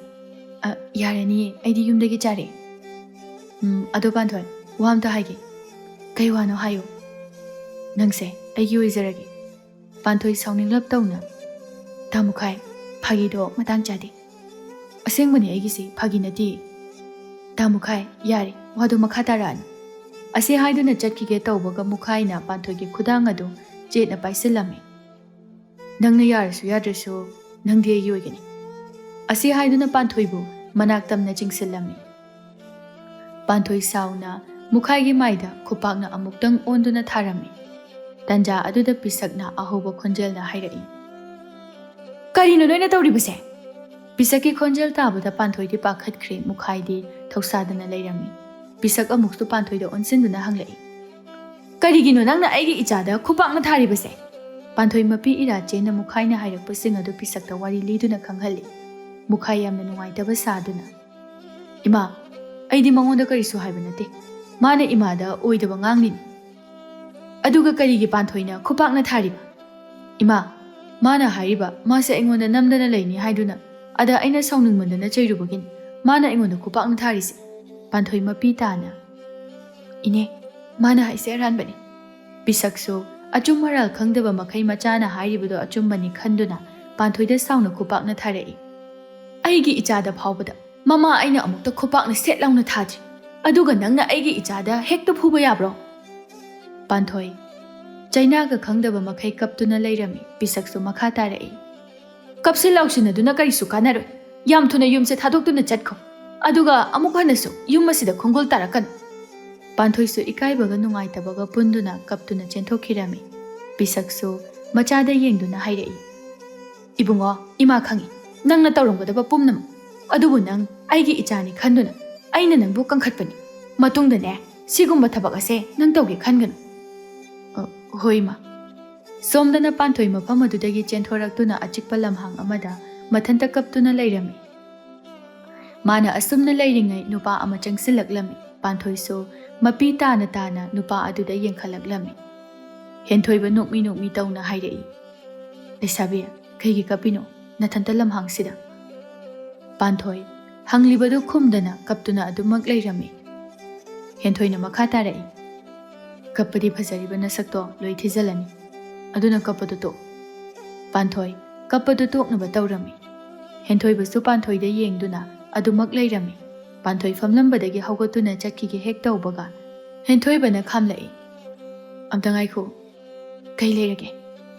"ꯑ, ꯌꯥꯔꯅꯤꯌꯦ, ꯑꯩꯗꯤ ꯌꯨꯝꯗꯒꯤ ꯆꯥꯔꯛꯑꯦ꯫" "ꯎꯝ, ꯑꯗꯣ ꯄꯥꯟꯊꯣꯏ, ꯋꯥ ꯑꯝꯇ ꯍꯥꯏꯒꯦ꯫" "ꯀꯩ ꯋꯥꯅꯣ ꯍꯥꯏꯌꯨ꯫" "ꯅꯪꯁꯦ ꯑꯩꯒꯤ ꯑꯣꯏꯖꯔꯒꯦ꯫" ꯄꯥꯟꯊꯣꯏ ꯁꯥꯎꯅꯤꯡꯂꯞ ꯇꯧꯅ, "ꯇꯥ ꯃꯨꯈꯥꯏ, ꯐꯥꯒꯤꯗꯣ ꯃꯇꯥꯡ ꯆꯥꯗꯦ꯫" "ꯑꯁꯦꯡꯕꯅꯦ ꯑꯩꯒꯤꯁꯤ, ꯐꯥꯒꯤ ꯅꯠꯇꯦ꯫" "ꯇꯥ ꯃꯨꯈꯥꯏ, ꯌꯥꯔꯦ, ꯋꯥꯗꯣ ꯃꯈꯥ ꯇꯥꯔꯛꯑꯅꯨ꯫" ꯑꯁꯤ ꯍꯥꯏꯗꯨꯅ ꯆꯠꯈꯤꯒꯦ ꯇꯧꯕꯒ ꯃꯨꯈꯥꯏꯅ ꯄꯥꯟꯊꯣꯏꯒꯤ ꯈꯨꯗꯥꯡ ꯑꯗꯨ ꯆꯦꯠꯅ ꯄꯥꯏꯁꯤꯜꯂꯝꯃꯤ꯫ "ꯅꯪꯅ ꯌꯥꯔꯁꯨ ꯌꯥꯗ꯭ꯔꯁꯨ, ꯅꯪꯗꯤ ꯑꯩꯒꯤ ꯑꯣꯏꯒꯅꯤ꯫" ꯑꯁꯤ ꯍꯥꯏꯗꯨꯅ ꯄꯥꯟꯊꯣꯏꯕꯨ ꯃꯅꯥꯛ ꯇꯝꯅ ꯆꯤꯡꯁꯤꯜꯂꯝꯃꯤ꯫ ꯄꯥꯟꯊꯣꯏ ꯁꯥꯎꯅ ꯃꯨꯈꯥꯏꯒꯤ ꯃꯥꯏꯗ ꯈꯨꯄꯥꯛꯅ ꯑꯃꯨꯛꯇꯪ ꯑꯣꯟꯗꯨꯅ ꯊꯥꯔꯝꯃꯤ꯫ ꯇꯟꯖꯥ ꯑꯗꯨꯗ ꯄꯤꯁꯛꯅ ꯑꯍꯧꯕ ꯈꯣꯟꯖꯦꯜꯅ ꯍꯥꯏꯔꯛꯏ, "ꯀꯔꯤꯅꯣ ꯅꯣꯏꯅ ꯇꯧꯔꯤꯕꯁꯦ?" ꯄꯤꯁꯛꯀꯤ ꯈꯣꯟꯖꯦꯜ ꯇꯥꯕꯗ ꯄꯥꯟꯊꯣꯏꯗꯤ ꯄꯥꯈꯠꯈ꯭ꯔꯦ, ꯃꯨꯈꯥꯏꯗꯤ ꯊꯧꯁꯥꯗꯅ ꯂꯩꯔꯝꯃꯤ꯫ ꯄꯤꯁꯛ ꯑꯃꯨꯛꯁꯨ ꯄꯥꯟꯊꯣꯏꯗ ꯑꯣꯟꯁꯤꯟꯗꯨꯅ ꯍꯪꯂꯛꯏ, "ꯀꯔꯤꯒꯤꯅꯣ ꯅꯪꯅ ꯑꯩꯒꯤ ꯏꯆꯥꯗ ꯈꯨꯄꯥꯛꯅ ꯊꯥꯔꯤꯕꯁꯦ?" ꯄꯥꯟꯊꯣꯏ ꯃꯄꯤ ꯏꯔꯥ ꯆꯦꯟꯅ ꯃꯨꯈꯥꯏꯅ ꯍꯥꯏꯔꯛꯄꯁꯤꯡ ꯑꯗꯨ ꯄꯤꯁꯛꯇ ꯋꯥꯔꯤ ꯂꯤꯗꯨꯅ ꯈꯪꯍꯜꯂꯤ꯫ ꯃꯨꯈꯥꯏ ꯌꯥꯝꯅ ꯅꯨꯡꯉꯥꯏꯇꯕ ꯁꯥꯗꯨꯅ, "ꯏꯃꯥ, ꯑꯩꯗꯤ ꯃꯉꯣꯟꯗ ꯀꯔꯤꯁꯨ ꯍꯥꯏꯕ ꯅꯠꯇꯦ꯫ ꯃꯥꯅ ꯏꯃꯥꯗ ꯑꯣꯏꯗꯕ ꯉꯥꯡꯂꯤꯅꯤ꯫ ꯑꯗꯨꯒ ꯀꯔꯤꯒꯤ ꯄꯥꯟꯊꯣꯏꯅ ꯈꯨꯄꯥꯛꯅ ꯊꯥꯔꯤꯕ? ꯏꯃꯥ, ꯃꯥꯅ ꯍꯥꯏꯔꯤꯕ, ꯃꯥꯁꯦ ꯑꯩꯉꯣꯟꯗ ꯅꯝꯗꯅ ꯂꯩꯅꯤ ꯍꯥꯏꯗꯨꯅ, ꯑꯗ ꯑꯩꯅ ꯁꯥꯎꯅꯤꯡꯃꯟꯗꯅ ꯆꯩꯔꯨꯕꯒꯤꯅꯤ ꯃꯥꯅ ꯑꯩꯉꯣꯟꯗ ꯈꯨꯄꯥꯛꯅ ꯊꯥꯔꯤꯁꯦ꯫" ꯄꯥꯟꯊꯣꯏ ꯃꯄꯤ ꯇꯥꯅ, "ꯏꯅꯦ, ꯃꯥꯅ ꯍꯥꯏꯁꯦ ꯑꯔꯥꯟꯕꯅꯤ꯫" ꯄꯤꯁꯛꯁꯨ ꯑꯆꯨꯝ ꯑꯔꯥꯜ ꯈꯪꯗꯕ ꯃꯈꯩ ꯃꯆꯥꯅ ꯍꯥꯏꯔꯤꯕꯗꯣ ꯑꯆꯨꯝꯕꯅꯤ ꯈꯟꯗꯨꯅ ꯄꯥꯟꯊꯣꯏꯗ ꯁꯥꯎꯅ ꯈꯨꯄꯥꯛꯅ ꯊꯥꯔꯛꯏ꯫ "ꯑꯩꯒꯤ ꯏꯆꯥꯗ ꯐꯥꯎꯕꯗ ꯃꯃꯥ ꯑꯩꯅ ꯑꯃꯨꯛꯇ ꯈꯨꯄꯥꯛꯅ ꯁꯦꯠ ꯂꯥꯎꯅ ꯊꯥꯗ꯭ꯔꯤ, ꯑꯗꯨꯒ ꯅꯪꯅ ꯑꯩꯒꯤ ꯏꯆꯥꯗ ꯍꯦꯛꯇ ꯐꯨꯕ ꯌꯥꯕ꯭ꯔꯣ? ꯄꯥꯟꯊꯣꯏ꯫ ꯆꯩꯅꯥꯒ ꯈꯪꯗꯕ ꯃꯈꯩ ꯀꯞꯇꯨꯅ ꯂꯩꯔꯝꯃꯤ꯫ ꯄꯤꯁꯛꯁꯨ ꯃꯈꯥ ꯇꯥꯔꯛꯏ꯫ "ꯀꯞꯁꯤ ꯂꯥꯎꯁꯤꯟꯅꯗꯨꯅ ꯀꯔꯤꯁꯨ ꯀꯥꯟꯅꯔꯣꯏ꯫ ꯌꯥꯝ ꯊꯨꯅ ꯌꯨꯝꯁꯦ ꯊꯥꯗꯣꯛꯇꯨꯅ ꯆꯠꯈꯣ꯫ ꯑꯗꯨꯒ ꯑꯃꯨꯛ ꯍꯟꯅꯁꯨ ꯌꯨꯝ ꯑꯁꯤꯗ ꯈꯣꯡꯒꯨꯜ ꯇꯥꯔꯛꯀꯅꯨ꯫" ꯄꯥꯟꯊꯣꯏꯁꯨ ꯏꯀꯥꯏꯕꯒ ꯅꯨꯡꯉꯥꯏꯇꯕꯒ ꯄꯨꯟꯗꯨꯅ ꯀꯞꯇꯨꯅ ꯆꯦꯟꯊꯣꯛꯈꯤꯔꯝꯃꯤ꯫ ꯄꯤꯁꯛꯁꯨ ꯃꯆꯥꯗ ꯌꯦꯡꯗꯨꯅ ꯍꯥꯏꯔꯛꯏ, "ꯏꯕꯨꯡꯉꯣ, ꯏꯃꯥ ꯈꯪꯏ ꯅꯪꯅ ꯇꯧꯔꯝꯒꯗꯕ ꯄꯨꯝꯅꯃꯛ꯫ ꯑꯗꯨꯕꯨ ꯅꯪ ꯑꯩꯒꯤ ꯏꯆꯥꯅꯤ ꯈꯟꯗꯨꯅ ꯑꯩꯅ ꯅꯪꯕꯨ ꯀꯟꯈꯠꯄꯅꯤ꯫ ꯃꯇꯨꯡꯗꯅꯦ, ꯁꯤꯒꯨꯝꯕ ꯊꯕꯛ ꯑꯁꯦ ꯅꯪ ꯇꯧꯒꯦ ꯈꯟꯒꯅꯨ꯫" "ꯑ, ꯍꯣꯏ, ꯏꯃꯥ꯫" ꯁꯣꯝꯗꯅ ꯄꯥꯟꯊꯣꯏ ꯃꯐꯝ ꯑꯗꯨꯗꯒꯤ ꯆꯦꯟꯊꯣꯔꯛꯇꯨꯅ ꯑꯆꯤꯛꯄ ꯂꯝꯍꯥꯡ ꯑꯃꯗ ꯃꯊꯟꯇ ꯀꯞꯇꯨꯅ ꯂꯩꯔꯝꯃꯤ꯫ ꯃꯥꯅ ꯑꯁꯨꯝꯅ ꯂꯩꯔꯤꯉꯩ ꯅꯨꯄꯥ ꯑꯃ ꯆꯪꯁꯤꯜꯂꯛꯂꯝꯃꯤ꯫ ꯄꯥꯟꯊꯣꯏꯁꯨ ꯃꯄꯤ ꯇꯥꯅ ꯇꯥꯅ ꯅꯨꯄꯥ ꯑꯗꯨꯗ ꯌꯦꯡꯈꯠꯂꯛꯂꯝꯃꯤ꯫ ꯍꯦꯟꯊꯣꯏꯕ ꯅꯣꯛꯃꯤ ꯅꯣꯛꯃꯤ ꯇꯧꯅ ꯍꯥꯏꯔꯛꯏ, "ꯂꯩꯁꯥꯕꯤ, ꯀꯩꯒꯤ ꯀꯞꯄꯤꯅꯣ ꯅꯊꯟꯇ ꯂꯝꯍꯥꯡꯁꯤꯗ?" ꯄꯥꯟꯊꯣꯏ ꯍꯪꯂꯤꯕꯗꯨ ꯈꯨꯝꯗꯅ ꯀꯞꯇꯨꯅ ꯑꯗꯨꯃꯛ ꯂꯩꯔꯝꯃꯤ꯫ ꯍꯦꯟꯊꯣꯏꯅ ꯃꯈꯥ ꯇꯥꯔꯛꯏ, "ꯀꯞꯄꯗꯤ ꯐꯖꯔꯤꯕ ꯅꯁꯛꯇꯣ ꯂꯣꯏ ꯊꯤꯖꯤꯜꯂꯅꯤ꯫ ꯑꯗꯨꯅ ꯀꯞꯄꯗꯨ ꯇꯣꯛ꯫" ꯄꯥꯟꯊꯣꯏ ꯀꯞꯄꯗꯨ ꯇꯣꯛꯅꯕ ꯇꯧꯔꯝꯃꯤ꯫ ꯍꯦꯟꯊꯣꯏꯕꯁꯨ ꯄꯥꯟꯊꯣꯏꯗ ꯌꯦꯡꯗꯨꯅ ꯑꯗꯨꯃꯛ ꯂꯩꯔꯝꯃꯤ꯫ ꯄꯥꯟꯊꯣꯏ ꯐꯝꯂꯝꯕꯗꯒꯤ ꯍꯧꯒꯠꯇꯨꯅ ꯆꯠꯈꯤꯒꯦ ꯍꯦꯛ ꯇꯧꯕꯒ, ꯍꯦꯟꯊꯣꯏꯕꯅ ꯈꯥꯝꯂꯛꯏ꯫ "ꯑꯝꯇ ꯉꯥꯏꯈꯣ꯫ ꯀꯩ ꯂꯩꯔꯒꯦ?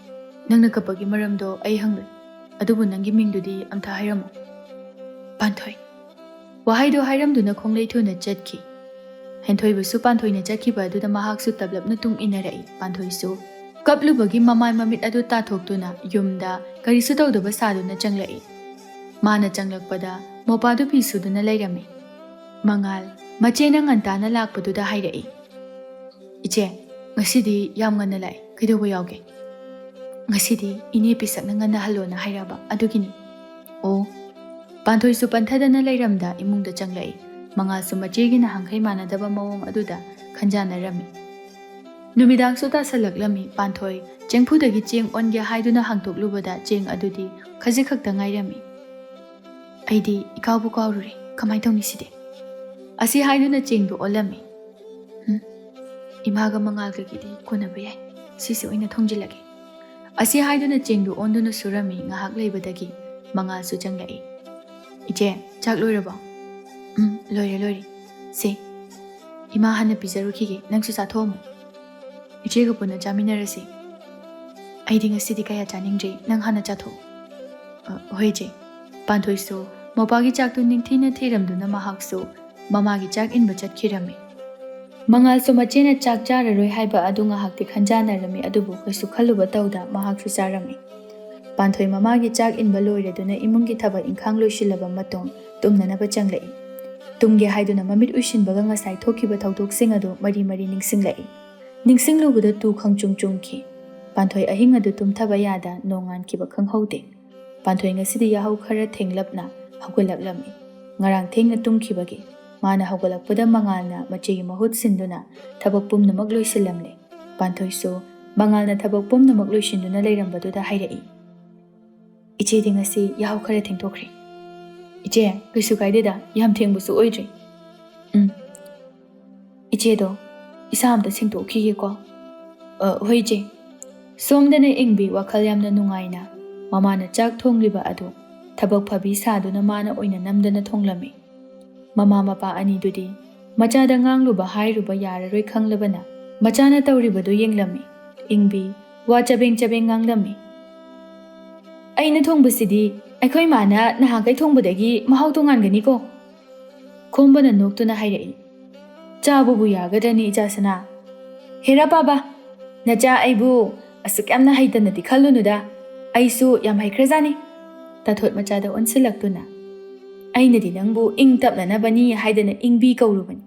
ꯅꯪꯅ ꯀꯞꯄꯒꯤ ꯃꯔꯝꯗꯣ ꯑꯩ ꯍꯪꯂꯣꯏ꯫ ꯑꯗꯨꯕꯨ ꯅꯪꯒꯤ ꯃꯤꯡꯗꯨꯗꯤ ꯑꯝꯇ ꯍꯥꯏꯔꯝꯃꯨ꯫" ꯄꯥꯟꯊꯣꯏ꯫ ꯋꯥꯍꯩꯗꯨ ꯍꯥꯏꯔꯝꯗꯨꯅ ꯈꯣꯡꯂꯩ ꯊꯨꯅ ꯆꯠꯈꯤ꯫ ꯍꯦꯟꯊꯣꯏꯕꯁꯨ ꯄꯥꯟꯊꯣꯏꯅ ꯆꯠꯈꯤꯕ ꯑꯗꯨꯗ ꯃꯍꯥꯛꯁꯨ ꯇꯞꯂꯞꯅ ꯇꯨꯡ ꯏꯟꯅꯔꯛꯏ꯫ ꯄꯥꯟꯊꯣꯏꯁꯨ ꯀꯞꯂꯨꯕꯒꯤ ꯃꯃꯥꯏ ꯃꯃꯤꯠ ꯑꯗꯨ ꯇꯥꯊꯣꯛꯇꯨꯅ ꯌꯨꯝꯗ ꯀꯔꯤꯁꯨ ꯇꯧꯗꯕ ꯁꯥꯗꯨꯅ ꯆꯪꯂꯛꯏ꯫ ꯃꯥꯅ ꯆꯪꯂꯛꯄꯗ ꯃꯣꯄꯥꯗꯨ ꯐꯤ ꯁꯨꯗꯨꯅ ꯂꯩꯔꯝꯃꯤ꯫ ꯃꯉꯥꯜ ꯃꯆꯦꯅ ꯉꯟꯇꯥꯅ ꯂꯥꯛꯄꯗꯨꯗ ꯍꯥꯏꯔꯛꯏ, "ꯏꯆꯦ, ꯉꯁꯤꯗꯤ ꯌꯥꯝ ꯉꯟꯅ ꯂꯥꯛꯑꯦ꯫ ꯀꯩꯗꯧꯕ ꯌꯥꯎꯒꯦ?" "ꯉꯁꯤꯗꯤ ꯏꯅꯦ ꯄꯤꯁꯛꯅ ꯉꯟꯅ ꯍꯜꯂꯣꯅ ꯍꯥꯏꯔꯛꯑꯕ, ꯑꯗꯨꯒꯤꯅꯤ꯫" "ꯑꯣ꯫" ꯄꯥꯟꯊꯣꯏꯁꯨ ꯄꯟꯊꯗꯅ ꯂꯩꯔꯝꯗ ꯏꯃꯨꯡꯗ ꯆꯪꯂꯛꯏ꯫ ꯃꯉꯥꯜꯁꯨ ꯃꯆꯦꯒꯤ ꯅꯍꯥꯟꯈꯩ ꯃꯥꯟꯅꯗꯕ ꯃꯑꯣꯡ ꯑꯗꯨꯗ ꯈꯟꯖꯥꯟꯅꯔꯝꯃꯤ꯫ ꯅꯨꯃꯤꯗꯥꯡꯁꯨ ꯇꯥꯁꯜꯂꯛꯂꯝꯃꯤ꯫ ꯄꯥꯟꯊꯣꯏ ꯆꯦꯡꯐꯨꯗꯒꯤ ꯆꯦꯡ ꯑꯣꯟꯒꯦ ꯍꯥꯏꯗꯨꯅ ꯍꯥꯡꯇꯣꯛꯂꯨꯕꯗ ꯆꯦꯡ ꯑꯗꯨꯗꯤ ꯈꯖꯤꯛ ꯈꯛꯇ ꯉꯥꯏꯔꯝꯃꯤ꯫ "ꯑꯩꯗꯤ ꯏꯀꯥꯎꯕꯨ ꯀꯥꯎꯔꯨꯔꯦ꯫ ꯀꯃꯥꯏ ꯇꯧꯅꯤ ꯁꯤꯗꯤ?" ꯑꯁꯤ ꯍꯥꯏꯗꯨꯅ ꯆꯦꯡꯗꯨ ꯑꯣꯜꯂꯝꯃꯤ꯫ "ꯍꯨꯝ, ꯏꯃꯥꯒ ꯃꯉꯥꯜꯒꯒꯤꯗꯤ ꯀꯣꯟꯅꯕ ꯌꯥꯏ꯫ ꯁꯤꯁꯦ ꯑꯣꯏꯅ ꯊꯣꯡꯖꯤꯜꯂꯒꯦ꯫" ꯑꯁꯤ ꯍꯥꯏꯗꯨꯅ ꯆꯦꯡꯗꯨ ꯑꯣꯟꯗꯨꯅ ꯁꯨꯔꯝꯃꯤ꯫ ꯉꯥꯏꯍꯥꯛ ꯂꯩꯕꯗꯒꯤ ꯃꯉꯥꯜꯁꯨ ꯆꯪꯂꯛꯏ꯫ "ꯏꯆꯦ, ꯆꯥꯛ ꯂꯣꯏꯔꯕꯣ?" "ꯎꯝ, ꯂꯣꯏꯔꯦ, ꯂꯣꯏꯔꯦ꯫ ꯁꯦ, ꯏꯃꯥ ꯍꯥꯟꯅ ꯄꯤꯖꯔꯨꯈꯤꯒꯦ, ꯅꯪꯁꯨ ꯆꯥꯊꯣꯛꯑꯝꯃꯣ꯫" ꯏꯆꯦꯒ ꯄꯨꯟꯅ ꯆꯥꯃꯤꯟꯅꯔꯁꯤ꯫ ꯑꯩꯗꯤ ꯉꯁꯤꯗꯤ ꯀꯌꯥ ꯆꯥꯅꯤꯡꯗ꯭ꯔꯤ, ꯅꯪ ꯍꯥꯟꯅ ꯆꯥꯊꯣꯛꯎ꯫ "ꯑ, ꯍꯣꯏ ꯏꯆꯦ꯫" ꯄꯥꯟꯊꯣꯏꯁꯨ ꯃꯧꯄꯥꯒꯤ ꯆꯥꯛꯇꯨ ꯅꯤꯡꯊꯤꯅ ꯊꯤꯔꯝꯗꯨꯅ ꯃꯍꯥꯛꯁꯨ ꯃꯃꯥꯒꯤ ꯆꯥꯛ ꯏꯟꯕ ꯆꯠꯈꯤꯔꯝꯃꯤ꯫ ꯃꯉꯥꯜꯁꯨ ꯃꯆꯦꯅ ꯆꯥꯛ ꯆꯥꯔꯔꯣꯏ ꯍꯥꯏꯕ ꯑꯗꯨ ꯉꯥꯏꯍꯥꯛꯇꯤ ꯈꯟꯖꯥꯟꯅꯔꯝꯃꯤ, ꯑꯗꯨꯕꯨ ꯀꯩꯁꯨ ꯈꯜꯂꯨꯕ ꯇꯧꯗ ꯃꯍꯥꯛꯁꯨ ꯆꯥꯔꯝꯃꯤ꯫ ꯄꯥꯟꯊꯣꯏ ꯃꯃꯥꯒꯤ ꯆꯥꯛ ꯏꯟꯕ ꯂꯣꯏꯔꯗꯨꯅ ꯏꯃꯨꯡꯒꯤ ꯊꯕꯛ ꯏꯪꯈꯥꯡ ꯂꯣꯏꯁꯤꯜꯂꯕ ꯃꯇꯨꯡ ꯇꯨꯝꯅꯅꯕ ꯆꯪꯂꯛꯏ꯫ ꯇꯨꯝꯒꯦ ꯍꯥꯏꯗꯨꯅ ꯃꯃꯤꯠ ꯎꯏꯁꯤꯟꯕꯒ ꯉꯁꯥꯏ ꯊꯣꯛꯈꯤꯕ ꯊꯧꯗꯣꯛꯁꯤꯡ ꯑꯗꯨ ꯃꯔꯤ ꯃꯔꯤ ꯅꯤꯡꯁꯤꯡꯂꯛꯏ꯫ ꯅꯤꯡꯁꯤꯡꯂꯨꯕꯗ ꯇꯨ ꯈꯪꯆꯨꯡ ꯆꯨꯡꯈꯤ꯫ ꯄꯥꯟꯊꯣꯏ ꯑꯍꯤꯡ ꯑꯗꯨ ꯇꯨꯝꯊꯕ ꯌꯥꯗ ꯅꯣꯡꯉꯥꯟꯈꯤꯕ ꯈꯪꯍꯧꯗꯦ꯫ ꯄꯥꯟꯊꯣꯏ ꯉꯁꯤꯗꯤ ꯌꯥꯍꯧ ꯈꯔ ꯊꯦꯡꯂꯞꯅ ꯍꯧꯒꯠꯂꯛꯂꯝꯃꯤ꯫ ꯉꯔꯥꯡ ꯊꯦꯡꯅ ꯇꯨꯝꯈꯤꯕꯒꯤ꯫ ꯃꯥꯅ ꯍꯧꯒꯠꯂꯛꯄꯗ ꯃꯉꯥꯜꯅ ꯃꯆꯦꯒꯤ ꯃꯍꯨꯠ ꯁꯤꯟꯗꯨꯅ ꯊꯕꯛ ꯄꯨꯝꯅꯃꯛ ꯂꯣꯏꯁꯤꯜꯂꯝꯂꯦ꯫ ꯄꯥꯟꯊꯣꯏꯁꯨ ꯃꯉꯥꯜꯅ ꯊꯕꯛ ꯄꯨꯝꯅꯃꯛ ꯂꯣꯏꯁꯤꯟꯗꯨꯅ ꯂꯩꯔꯝꯕꯗꯨꯗ ꯍꯥꯏꯔꯛꯏ, "ꯏꯆꯦꯗꯤ ꯉꯁꯤ ꯌꯥꯍꯧ ꯈꯔ ꯊꯦꯡꯗꯣꯛꯈ꯭ꯔꯦ꯫" "ꯏꯆꯦ, ꯀꯩꯁꯨ ꯀꯥꯏꯗꯦꯗ, ꯌꯥꯝ ꯊꯦꯡꯕꯁꯨ ꯑꯣꯏꯗ꯭ꯔꯤ꯫" "ꯎꯝ꯫ ꯏꯆꯦꯗꯣ, ꯏꯁꯥ ꯑꯝꯇ ꯁꯦꯡꯗꯣꯛꯈꯤꯒꯦꯀꯣ꯫" "ꯑ, ꯍꯣꯏ ꯏꯆꯦ꯫" ꯁꯣꯝꯗꯅ ꯏꯪꯕꯤ ꯋꯥꯈꯜ ꯌꯥꯝꯅ ꯅꯨꯡꯉꯥꯏꯅ ꯃꯃꯥꯅ ꯆꯥꯛ ꯊꯣꯡꯂꯤꯕ ꯑꯗꯨ ꯊꯕꯛ ꯐꯕꯤ ꯁꯥꯗꯨꯅ ꯃꯥꯅ ꯑꯣꯏꯅ ꯅꯝꯗꯅ ꯊꯣꯡꯂꯝꯃꯤ꯫ ꯃꯃꯥ ꯃꯄꯥ ꯑꯅꯤꯗꯨꯗꯤ ꯃꯆꯥꯗ ꯉꯥꯡꯂꯨꯕ ꯍꯥꯏꯔꯨꯕ ꯌꯥꯔꯔꯣꯏ ꯈꯪꯂꯕꯅ ꯃꯆꯥꯅ ꯇꯧꯔꯤꯕꯗꯨ ꯌꯦꯡꯂꯝꯃꯤ꯫ ꯏꯪꯕꯤ ꯋꯥ ꯆꯕꯦꯡ ꯆꯕꯦꯡ ꯉꯥꯡꯂꯝꯃꯤ꯫ "ꯑꯩꯅ ꯊꯣꯡꯕꯁꯤꯗꯤ ꯑꯩꯈꯣꯏ ꯃꯥꯅ ꯅꯍꯥꯟꯈꯩ ꯊꯣꯡꯕꯗꯒꯤ ꯃꯍꯥꯎ ꯇꯣꯉꯥꯟꯒꯅꯤꯀꯣ꯫" ꯈꯣꯝꯕꯅ ꯅꯣꯛꯇꯨꯅ ꯍꯥꯏꯔꯛꯏ꯫ "ꯆꯥꯕꯕꯨ ꯌꯥꯒꯗ꯭ꯔꯅꯤ, ꯏꯆꯥ ꯁꯅꯥ?" "ꯍꯦꯔꯥ ꯄꯥꯕ, ꯅꯆꯥ ꯑꯩꯕꯨ ꯑꯁꯨꯛ ꯌꯥꯝꯅ ꯍꯩꯇꯅꯗꯤ ꯈꯜꯂꯨꯅꯨꯗ꯫ ꯑꯩꯁꯨ ꯌꯥꯝ ꯍꯩꯈ꯭ꯔꯖꯥꯠꯅꯤ꯫" ꯇꯥꯊꯣꯠ ꯃꯆꯥꯗ ꯑꯣꯟꯁꯤꯜꯂꯛꯇꯨꯅ, "ꯑꯩꯅꯗꯤ ꯅꯪꯕꯨ ꯏꯪ ꯇꯞꯅꯅꯕꯅꯤ ꯍꯥꯏꯗꯅ ꯏꯪꯕꯤ ꯀꯧꯔꯨꯕꯅꯤ꯫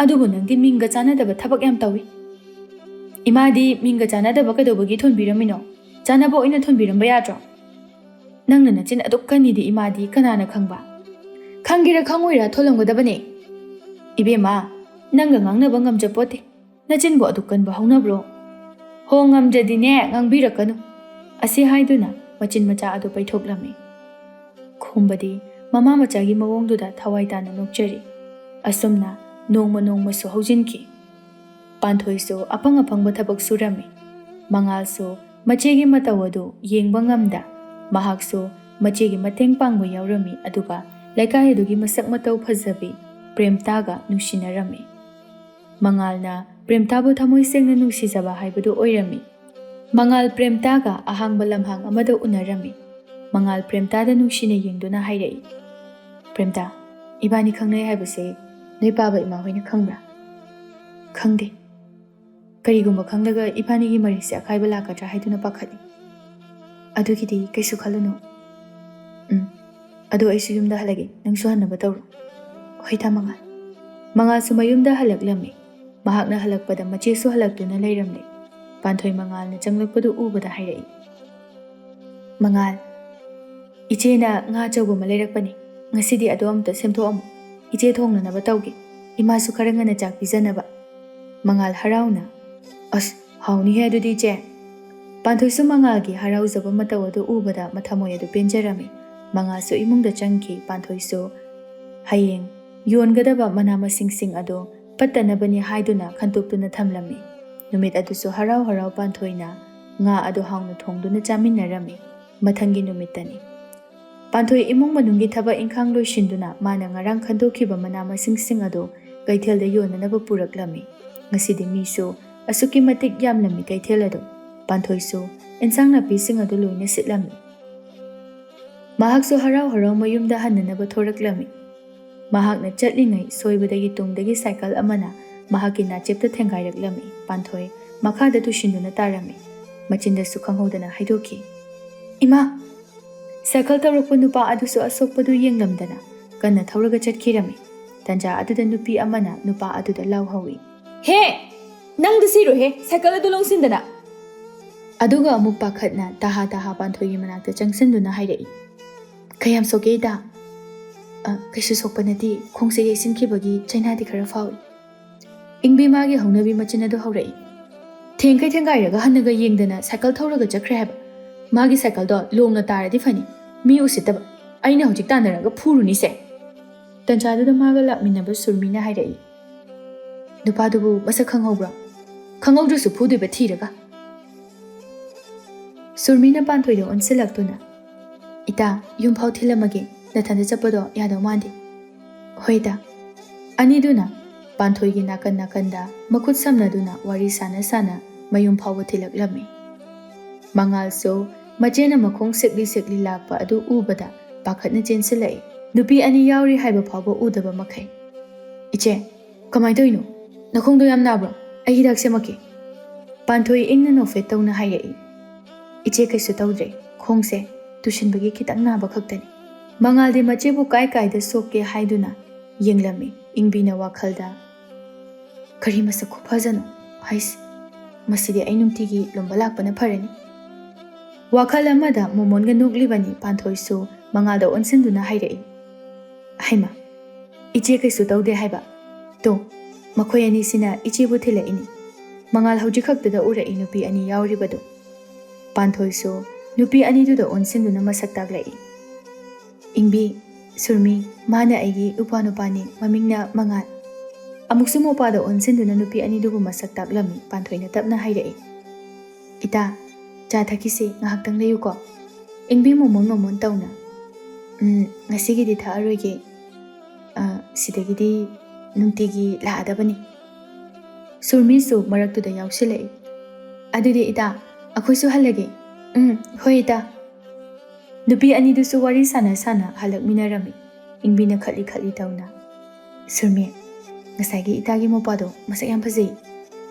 ꯑꯗꯨꯕꯨ ꯅꯪꯗꯤ ꯃꯤꯡꯒ ꯆꯥꯟꯅꯗꯕ ꯊꯕꯛ ꯌꯥꯝ ꯇꯧꯏ꯫" "ꯏꯃꯥꯗꯤ ꯃꯤꯡꯒ ꯆꯥꯟꯅꯗꯕ ꯀꯩꯗꯧꯕꯒꯤ ꯊꯣꯟꯕꯤꯔꯝꯃꯤꯅꯣ? ꯆꯥꯟꯅꯕ ꯑꯣꯏꯅ ꯊꯣꯟꯕꯤꯔꯝꯕ ꯌꯥꯗ꯭ꯔꯣ?" "ꯅꯪꯅ ꯅꯆꯤꯟ ꯑꯗꯨꯛ ꯀꯟꯅꯤꯗꯤ ꯏꯃꯥꯗꯤ ꯀꯅꯥꯅ ꯈꯪꯕ?" "ꯈꯪꯒꯦꯔꯥ ꯈꯪꯉꯣꯏꯔꯥ ꯊꯣꯜꯂꯝꯒꯗꯕꯅꯦ꯫" "ꯏꯕꯦꯝꯃ, ꯅꯪꯒ ꯉꯥꯡꯅꯕ ꯉꯝꯖꯄꯣꯠꯇꯦ꯫ ꯅꯆꯤꯟꯕꯨ ꯑꯗꯨꯛ ꯀꯟꯕ ꯍꯧꯅꯕ꯭ꯔꯣ?" "ꯍꯣ, ꯉꯝꯗ꯭ꯔꯗꯤꯅꯦ, ꯉꯥꯡꯕꯤꯔꯛꯀꯅꯨ꯫" ꯑꯁꯤ ꯍꯥꯏꯗꯨꯅ ꯃꯆꯤꯟ ꯃꯆꯥ ꯑꯗꯨ ꯄꯩꯊꯣꯛꯂꯝꯃꯤ꯫ ꯈꯣꯝꯕꯗꯤ ꯃꯃꯥ ꯃꯆꯥꯒꯤ ꯃꯑꯣꯡꯗꯨꯗ ꯊꯋꯥꯏ ꯇꯥꯅ ꯅꯣꯛꯆꯔꯤ꯫ ꯑꯁꯨꯝꯅ ꯅꯣꯡꯃ ꯅꯣꯡꯃꯁꯨ ꯍꯧꯖꯤꯟꯈꯤ꯫ ꯄꯥꯟꯊꯣꯏꯁꯨ ꯑꯐꯪ ꯑꯐꯪꯕ ꯊꯕꯛ ꯁꯨꯔꯝꯃꯤ꯫ ꯃꯉꯥꯜꯁꯨ ꯃꯆꯦꯒꯤ ꯃꯇꯧ ꯑꯗꯨ ꯌꯦꯡꯕ ꯉꯝꯗ ꯃꯍꯥꯛꯁꯨ ꯃꯆꯦꯒꯤ ꯃꯇꯦꯡ ꯄꯥꯡꯕ ꯌꯥꯎꯔꯝꯃꯤ, ꯑꯗꯨꯒ ꯂꯩꯀꯥꯏ ꯑꯗꯨꯒꯤ ꯃꯁꯛ ꯃꯇꯧ ꯐꯖꯕꯤ ꯄ꯭ꯔꯦꯝꯇꯥꯒ ꯅꯨꯡꯁꯤꯅꯔꯝꯃꯤ꯫ ꯃꯉꯥꯜꯅ ꯄ꯭ꯔꯦꯝꯇꯥꯕꯨ ꯊꯃꯣꯏ ꯁꯦꯡꯅ ꯅꯨꯡꯁꯤꯖꯕ ꯍꯥꯏꯕꯗꯨ ꯑꯣꯏꯔꯝꯃꯤ꯫ ꯃꯉꯥꯜ ꯄ꯭ꯔꯦꯝꯇꯥꯒ ꯑꯍꯥꯡꯕ ꯂꯝꯍꯥꯡ ꯑꯃꯗ ꯎꯅꯔꯝꯃꯤ꯫ ꯃꯉꯥꯜ ꯄ꯭ꯔꯦꯝꯇꯥꯗ ꯅꯨꯡꯁꯤꯅ ꯌꯦꯡꯗꯨꯅ ꯍꯥꯏꯔꯛꯏ, "ꯄ꯭ꯔꯦꯝꯇꯥ, ꯏꯕꯥꯅꯤ ꯈꯪꯅꯩ ꯍꯥꯏꯕꯁꯦ ꯅꯣꯏ ꯄꯥꯕ ꯏꯃꯥ ꯍꯣꯏꯅ ꯈꯪꯕ꯭ꯔꯥ?" "ꯈꯪꯗꯦ꯫ ꯀꯔꯤꯒꯨꯝꯕ ꯈꯪꯂꯒ ꯏꯕꯥꯅꯤꯒꯤ ꯃꯔꯤꯁꯦ ꯑꯀꯥꯏꯕ ꯂꯥꯛꯀꯗ꯭ꯔꯥ ꯍꯥꯏꯗꯨꯅ ꯄꯥꯈꯠꯂꯤ꯫ ꯑꯗꯨꯒꯤꯗꯤ ꯀꯩꯁꯨ ꯈꯜꯂꯨꯅꯨ꯫ ꯎꯝ, ꯑꯗꯣ ꯑꯩꯁꯨ ꯌꯨꯝꯗ ꯍꯜꯂꯒꯦ, ꯅꯪꯁꯨ ꯍꯟꯅꯕ ꯇꯧꯔꯣ꯫" "ꯍꯣꯏ ꯇꯥ ꯃꯉꯥꯜ꯫" ꯃꯉꯥꯜꯁꯨ ꯃꯌꯨꯝꯗ ꯍꯜꯂꯛꯂꯝꯃꯤ꯫ ꯃꯍꯥꯛꯅ ꯍꯜꯂꯛꯄꯗ ꯃꯆꯦꯁꯨ ꯍꯜꯂꯛꯇꯨꯅ ꯂꯩꯔꯝꯂꯦ꯫ ꯄꯥꯟꯊꯣꯏ ꯃꯉꯥꯜꯅ ꯆꯪꯂꯛꯄꯗꯨ ꯎꯕꯗ ꯍꯥꯏꯔꯛꯏ, "ꯃꯉꯥꯜ, ꯏꯆꯦꯅ ꯉꯥ ꯑꯆꯧꯕ ꯑꯃ ꯂꯩꯔꯛꯄꯅꯤ꯫ ꯉꯁꯤꯗꯤ ꯑꯗꯣ ꯑꯃꯨꯛꯇ ꯁꯦꯝꯗꯣꯛꯑꯝꯃꯨ꯫ ꯏꯆꯦ ꯊꯣꯡꯅꯅꯕ ꯇꯧꯒꯦ꯫ ꯏꯃꯥꯁꯨ ꯈꯔ ꯉꯟꯅ ꯆꯥꯛ ꯄꯤꯖꯅꯕ꯫" ꯃꯉꯥꯜ ꯍꯔꯥꯎꯅ, "ꯑꯁ, ꯍꯥꯎꯅꯤꯍꯦ ꯑꯗꯨꯗꯤ ꯏꯆꯦ꯫" ꯄꯥꯟꯊꯣꯏꯁꯨ ꯃꯉꯥꯜꯒꯤ ꯍꯔꯥꯎꯖꯕ ꯃꯇꯧ ꯑꯗꯨ ꯎꯕꯗ ꯃꯊꯃꯣꯏ ꯑꯗꯨ ꯄꯦꯟꯖꯔꯝꯃꯤ꯫ ꯃꯉꯥꯜꯁꯨ ꯏꯃꯨꯡꯗ ꯆꯪꯈꯤ꯫ ꯄꯥꯟꯊꯣꯏꯁꯨ ꯍꯌꯦꯡ ꯌꯣꯟꯒꯗꯕ ꯃꯅꯥ ꯃꯁꯤꯡꯁꯤꯡ ꯑꯗꯨ ꯄꯠꯇꯅꯕꯅꯤ ꯍꯥꯏꯗꯨꯅ ꯈꯟꯇꯣꯛꯇꯨꯅ ꯊꯝꯂꯝꯃꯤ꯫ ꯅꯨꯃꯤꯠ ꯑꯗꯨꯁꯨ ꯍꯔꯥꯎ ꯍꯔꯥꯎ ꯄꯥꯟꯊꯣꯏꯅ ꯉꯥ ꯑꯗꯨ ꯍꯥꯎꯅ ꯊꯣꯡꯗꯨꯅ ꯆꯥꯃꯤꯟꯅꯔꯝꯃꯤ꯫ ꯃꯊꯪꯒꯤ ꯅꯨꯃꯤꯠꯇꯅꯤ꯫ ꯄꯥꯟꯊꯣꯏ ꯏꯃꯨꯡ ꯃꯅꯨꯡꯒꯤ ꯊꯕꯛ ꯏꯪꯈꯥꯡ ꯂꯣꯏꯁꯤꯟꯗꯨꯅ ꯃꯥꯅ ꯉꯔꯥꯡ ꯈꯟꯗꯣꯛꯈꯤꯕ ꯃꯅꯥ ꯃꯁꯤꯡꯁꯤꯡ ꯑꯗꯨ ꯀꯩꯊꯦꯜꯗ ꯌꯣꯟꯅꯅꯕ ꯄꯨꯔꯛꯂꯝꯃꯤ꯫ ꯉꯁꯤꯗꯤ ꯃꯤꯁꯨ ꯑꯁꯨꯛꯀꯤ ꯃꯇꯤꯛ ꯌꯥꯝꯂꯝꯃꯤ ꯀꯩꯊꯦꯜ ꯑꯗꯨ꯫ ꯄꯥꯟꯊꯣꯏꯁꯨ ꯏꯟꯁꯥꯡ ꯅꯥꯄꯤꯁꯤꯡ ꯑꯗꯨ ꯂꯣꯏꯅ ꯁꯤꯠꯂꯝꯃꯤ꯫ ꯃꯍꯥꯛꯁꯨ ꯍꯔꯥꯎ ꯍꯔꯥꯎ ꯃꯌꯨꯝꯗ ꯍꯟꯅꯅꯕ ꯊꯣꯔꯛꯂꯝꯃꯤ꯫ ꯃꯍꯥꯛꯅ ꯆꯠꯂꯤꯉꯩ ꯁꯣꯏꯕꯗꯒꯤ ꯇꯨꯡꯗꯒꯤ ꯁꯥꯏꯀꯜ ꯑꯃꯅ ꯃꯍꯥꯛꯀꯤ ꯅꯥꯆꯦꯞꯇ ꯊꯦꯡꯒꯥꯏꯔꯛꯂꯝꯃꯤ꯫ ꯄꯥꯟꯊꯣꯏ ꯃꯈꯥꯗ ꯇꯨꯁꯤꯟꯗꯨꯅ ꯇꯥꯔꯝꯃꯤ꯫ ꯃꯆꯤꯟꯗꯁꯨ ꯈꯪꯍꯧꯗꯅ ꯍꯥꯏꯗꯣꯛꯈꯤ, "ꯏꯃꯥ!" ꯁꯥꯏꯀꯜ ꯊꯧꯔꯛꯄ ꯅꯨꯄꯥ ꯑꯗꯨꯁꯨ ꯑꯁꯣꯛꯄꯗꯨ ꯌꯦꯡꯂꯝꯗꯅ ꯀꯟꯅ ꯊꯧꯔꯒ ꯆꯠꯈꯤꯔꯝꯃꯤ꯫ ꯇꯟꯖꯥ ꯑꯗꯨꯗ ꯅꯨꯄꯤ ꯑꯃꯅ ꯅꯨꯄꯥ ꯑꯗꯨꯗ ꯂꯥꯎꯍꯧꯏ, "ꯍꯦ! ꯅꯪꯗ ꯁꯤꯔꯣꯏꯍꯦ, ꯁꯥꯏꯀꯜ ꯑꯗꯨ ꯂꯣꯡꯁꯤꯟꯗꯅ!" ꯑꯗꯨꯒ ꯑꯃꯨꯛ ꯄꯥꯈꯠꯅ ꯇꯍꯥ ꯇꯍꯥ ꯄꯥꯟꯊꯣꯏꯒꯤ ꯃꯅꯥꯛꯇ ꯆꯪꯁꯤꯟꯗꯨꯅ ꯍꯥꯏꯔꯛꯏ, "ꯀꯌꯥꯝ ꯁꯣꯛꯀꯦ ꯏꯇꯥ?" "ꯑ, ꯀꯩꯁꯨ ꯁꯣꯛꯄ ꯅꯠꯇꯦ, ꯈꯣꯡꯁꯦ ꯌꯩꯁꯤꯟꯈꯤꯕꯒꯤ ꯆꯩꯅꯥꯗꯤ ꯈꯔ ꯐꯥꯎꯏ꯫" ꯏꯪꯕꯤ ꯃꯥꯒꯤ ꯍꯧꯅꯕꯤ ꯃꯆꯤꯟ ꯑꯗꯨ ꯍꯧꯔꯛꯏ, "ꯊꯦꯡꯈꯩ ꯊꯦꯡꯒꯥꯏꯔꯒ ꯍꯟꯅꯒ ꯌꯦꯡꯗꯅ ꯁꯥꯏꯀꯜ ꯊꯧꯔꯒ ꯆꯠꯈ꯭ꯔꯦ ꯍꯥꯏꯕ꯫ ꯃꯥꯒꯤ ꯁꯥꯏꯀꯜꯗꯣ ꯂꯣꯡꯅ ꯇꯥꯔꯗꯤ ꯐꯅꯤ, ꯃꯤ ꯎꯁꯤꯠꯇꯕ꯫ ꯑꯩꯅ ꯍꯧꯖꯤꯛ ꯇꯥꯟꯅꯔꯒ ꯐꯨꯔꯨꯅꯤꯁꯦ꯫" ꯇꯟꯖꯥꯗꯨꯗ ꯃꯥꯒ ꯂꯥꯛꯃꯤꯟꯅꯕ ꯁꯨꯔꯃꯤꯅ ꯍꯥꯏꯔꯛꯏ, "ꯅꯨꯄꯥꯗꯨꯕꯨ ꯃꯁꯛ ꯈꯪꯍꯧꯕ꯭ꯔꯣ? ꯈꯪꯍꯧꯗ꯭ꯔꯁꯨ ꯐꯨꯗꯣꯏꯕ ꯊꯤꯔꯒ꯫" ꯁꯨꯔꯃꯤꯅ ꯄꯥꯟꯊꯣꯏꯗ ꯑꯣꯟꯁꯤꯜꯂꯛꯇꯨꯅ, "ꯏꯇꯥ, ꯌꯨꯝꯐꯥꯎ ꯊꯤꯜꯂꯝꯃꯒꯦ, ꯅꯊꯟꯗ ꯆꯠꯄꯗꯣ ꯌꯥꯗꯧ ꯃꯥꯟꯗꯦ꯫" "ꯍꯣꯏ ꯏꯇꯥ꯫" ꯑꯅꯤꯗꯨꯅ ꯄꯥꯟꯊꯣꯏꯒꯤ ꯅꯥꯀꯟ ꯅꯥꯀꯟꯗ ꯃꯈꯨꯠ ꯁꯝꯅꯗꯨꯅ ꯋꯥꯔꯤ ꯁꯥꯟꯅ ꯁꯥꯟꯅ ꯃꯌꯨꯝ ꯐꯥꯎꯕ ꯊꯤꯜꯂꯛꯂꯝꯃꯤ꯫ ꯃꯉꯥꯜꯁꯨ ꯃꯆꯦꯅ ꯃꯈꯣꯡ ꯁꯦꯛꯂꯤ ꯁꯦꯛꯂꯤ ꯂꯥꯛꯄ ꯑꯗꯨ ꯎꯕꯗ ꯄꯥꯈꯠꯅ ꯆꯦꯟꯁꯤꯜꯂꯛꯏ꯫ ꯅꯨꯄꯤ ꯑꯅꯤ ꯌꯥꯎꯔꯤ ꯍꯥꯏꯕ ꯐꯥꯎꯕ ꯎꯗꯕ ꯃꯈꯩ꯫ "ꯏꯆꯦ, ꯀꯃꯥꯏꯅ ꯇꯧꯔꯤꯅꯣ? ꯅꯈꯣꯡꯗꯣ ꯌꯥꯝ ꯅꯥꯕ꯭ꯔꯣ? ꯑꯩ ꯍꯤꯗꯥꯛ ꯁꯦꯝꯃꯛꯀꯦ꯫" ꯄꯥꯟꯊꯣꯏ ꯏꯪꯅ ꯅꯣꯛꯐꯦꯠ ꯇꯧꯅ ꯍꯥꯏꯔꯛꯏ꯫ "ꯏꯆꯦ, ꯀꯩꯁꯨ ꯇꯧꯗ꯭ꯔꯦ, ꯈꯣꯡꯁꯦ ꯇꯨꯁꯤꯟꯕꯒꯤ ꯈꯤꯇꯪ ꯅꯥꯕ ꯈꯛꯇꯅꯤ꯫" ꯃꯉꯥꯜꯗꯤ ꯃꯆꯦꯕꯨ ꯀꯥꯏ ꯀꯥꯏꯗ ꯁꯣꯛꯀꯦ ꯍꯥꯏꯗꯨꯅ ꯌꯦꯡꯂꯝꯃꯤ꯫ ꯏꯪꯕꯤꯅ ꯋꯥꯈꯜꯗ, "ꯀꯔꯤ ꯃꯁꯛ ꯈꯨꯐꯖꯅꯣ? ꯍꯩꯁ, ꯃꯁꯤꯗꯤ ꯑꯩ ꯅꯨꯡꯇꯤꯒꯤ ꯂꯨꯝꯕ ꯂꯥꯛꯄꯅ ꯐꯔꯅꯤ꯫" ꯋꯥꯈꯜ ꯑꯃꯗ ꯃꯣꯃꯣꯟꯒ ꯅꯣꯛꯂꯤꯕꯅꯤ꯫ ꯄꯥꯟꯊꯣꯏꯁꯨ ꯃꯉꯥꯜꯗ ꯑꯣꯟꯁꯤꯟꯗꯨꯅ ꯍꯥꯏꯔꯛꯏ, "ꯍꯩꯃꯥ, ꯏꯆꯦ ꯀꯩꯁꯨ ꯇꯧꯗꯦ ꯍꯥꯏꯕ? ꯇꯣ, ꯃꯈꯣꯏ ꯑꯅꯤꯁꯤꯅ ꯏꯆꯦꯕꯨ ꯊꯤꯜꯂꯛꯏꯅꯤ꯫ ꯃꯉꯥꯜ ꯍꯧꯖꯤꯛ ꯈꯛꯇꯗ ꯎꯔꯛꯏ ꯅꯨꯄꯤ ꯑꯅꯤ ꯌꯥꯎꯔꯤꯕꯗꯨ꯫" ꯄꯥꯟꯊꯣꯏꯁꯨ ꯅꯨꯄꯤ ꯑꯅꯤꯗꯨꯗ ꯑꯣꯟꯁꯤꯟꯗꯨꯅ ꯃꯁꯛ ꯇꯥꯛꯂꯛꯏ꯫ "ꯏꯪꯕꯤ, ꯁꯨꯔꯃꯤ, ꯃꯥꯅ ꯑꯩꯒꯤ ꯏꯄ꯭ꯋꯥ ꯅꯨꯄꯥꯅꯤ, ꯃꯃꯤꯡꯅ ꯃꯉꯥꯜ꯫" ꯑꯃꯨꯛꯁꯨ ꯃꯣꯄꯥꯗ ꯑꯣꯟꯁꯤꯟꯗꯨꯅ ꯅꯨꯄꯤ ꯑꯅꯤꯗꯨꯕꯨ ꯃꯁꯛ ꯇꯥꯛꯂꯝꯃꯤ꯫ ꯄꯥꯟꯊꯣꯏꯅ ꯇꯞꯅ ꯍꯥꯏꯔꯛꯏ, "ꯏꯇꯥ, ꯆꯥ ꯊꯛꯈꯤꯁꯤ, ꯉꯥꯏꯍꯥꯛꯇꯪ ꯂꯩꯌꯨꯀꯣ꯫" ꯏꯪꯕꯤ ꯃꯣꯃꯣꯟ ꯃꯣꯃꯣꯟ ꯇꯧꯅ, "ꯎꯝ, ꯉꯁꯤꯒꯤꯗꯤ ꯊꯛꯑꯔꯣꯏꯒꯦ꯫ ꯑ, ꯁꯤꯗꯒꯤꯗꯤ ꯅꯨꯡꯇꯤꯒꯤ ꯂꯥꯛꯑꯗꯕꯅꯤ꯫" ꯁꯨꯔꯃꯤꯁꯨ ꯃꯔꯛꯇꯨꯗ ꯌꯥꯎꯁꯤꯜꯂꯛꯏ꯫ "ꯑꯗꯨꯗꯤ ꯏꯇꯥ, ꯑꯩꯈꯣꯏꯁꯨ ꯍꯜꯂꯒꯦ꯫" "ꯎꯝ, ꯍꯣꯏ ꯏꯇꯥ꯫" ꯅꯨꯄꯤ ꯑꯅꯤꯗꯨꯁꯨ ꯋꯥꯔꯤ ꯁꯥꯟꯅ ꯁꯥꯟꯅ ꯍꯜꯂꯛꯃꯤꯟꯅꯔꯝꯃꯤ꯫ ꯏꯪꯕꯤꯅ ꯈꯠꯂꯤ ꯈꯠꯂꯤ ꯇꯧꯅ, "ꯁꯨꯔꯃꯤ, ꯉꯁꯥꯏꯒꯤ ꯏꯇꯥꯒꯤ ꯃꯧꯄꯥꯗꯣ ꯃꯁꯛ ꯌꯥꯝ ꯐꯖꯩ꯫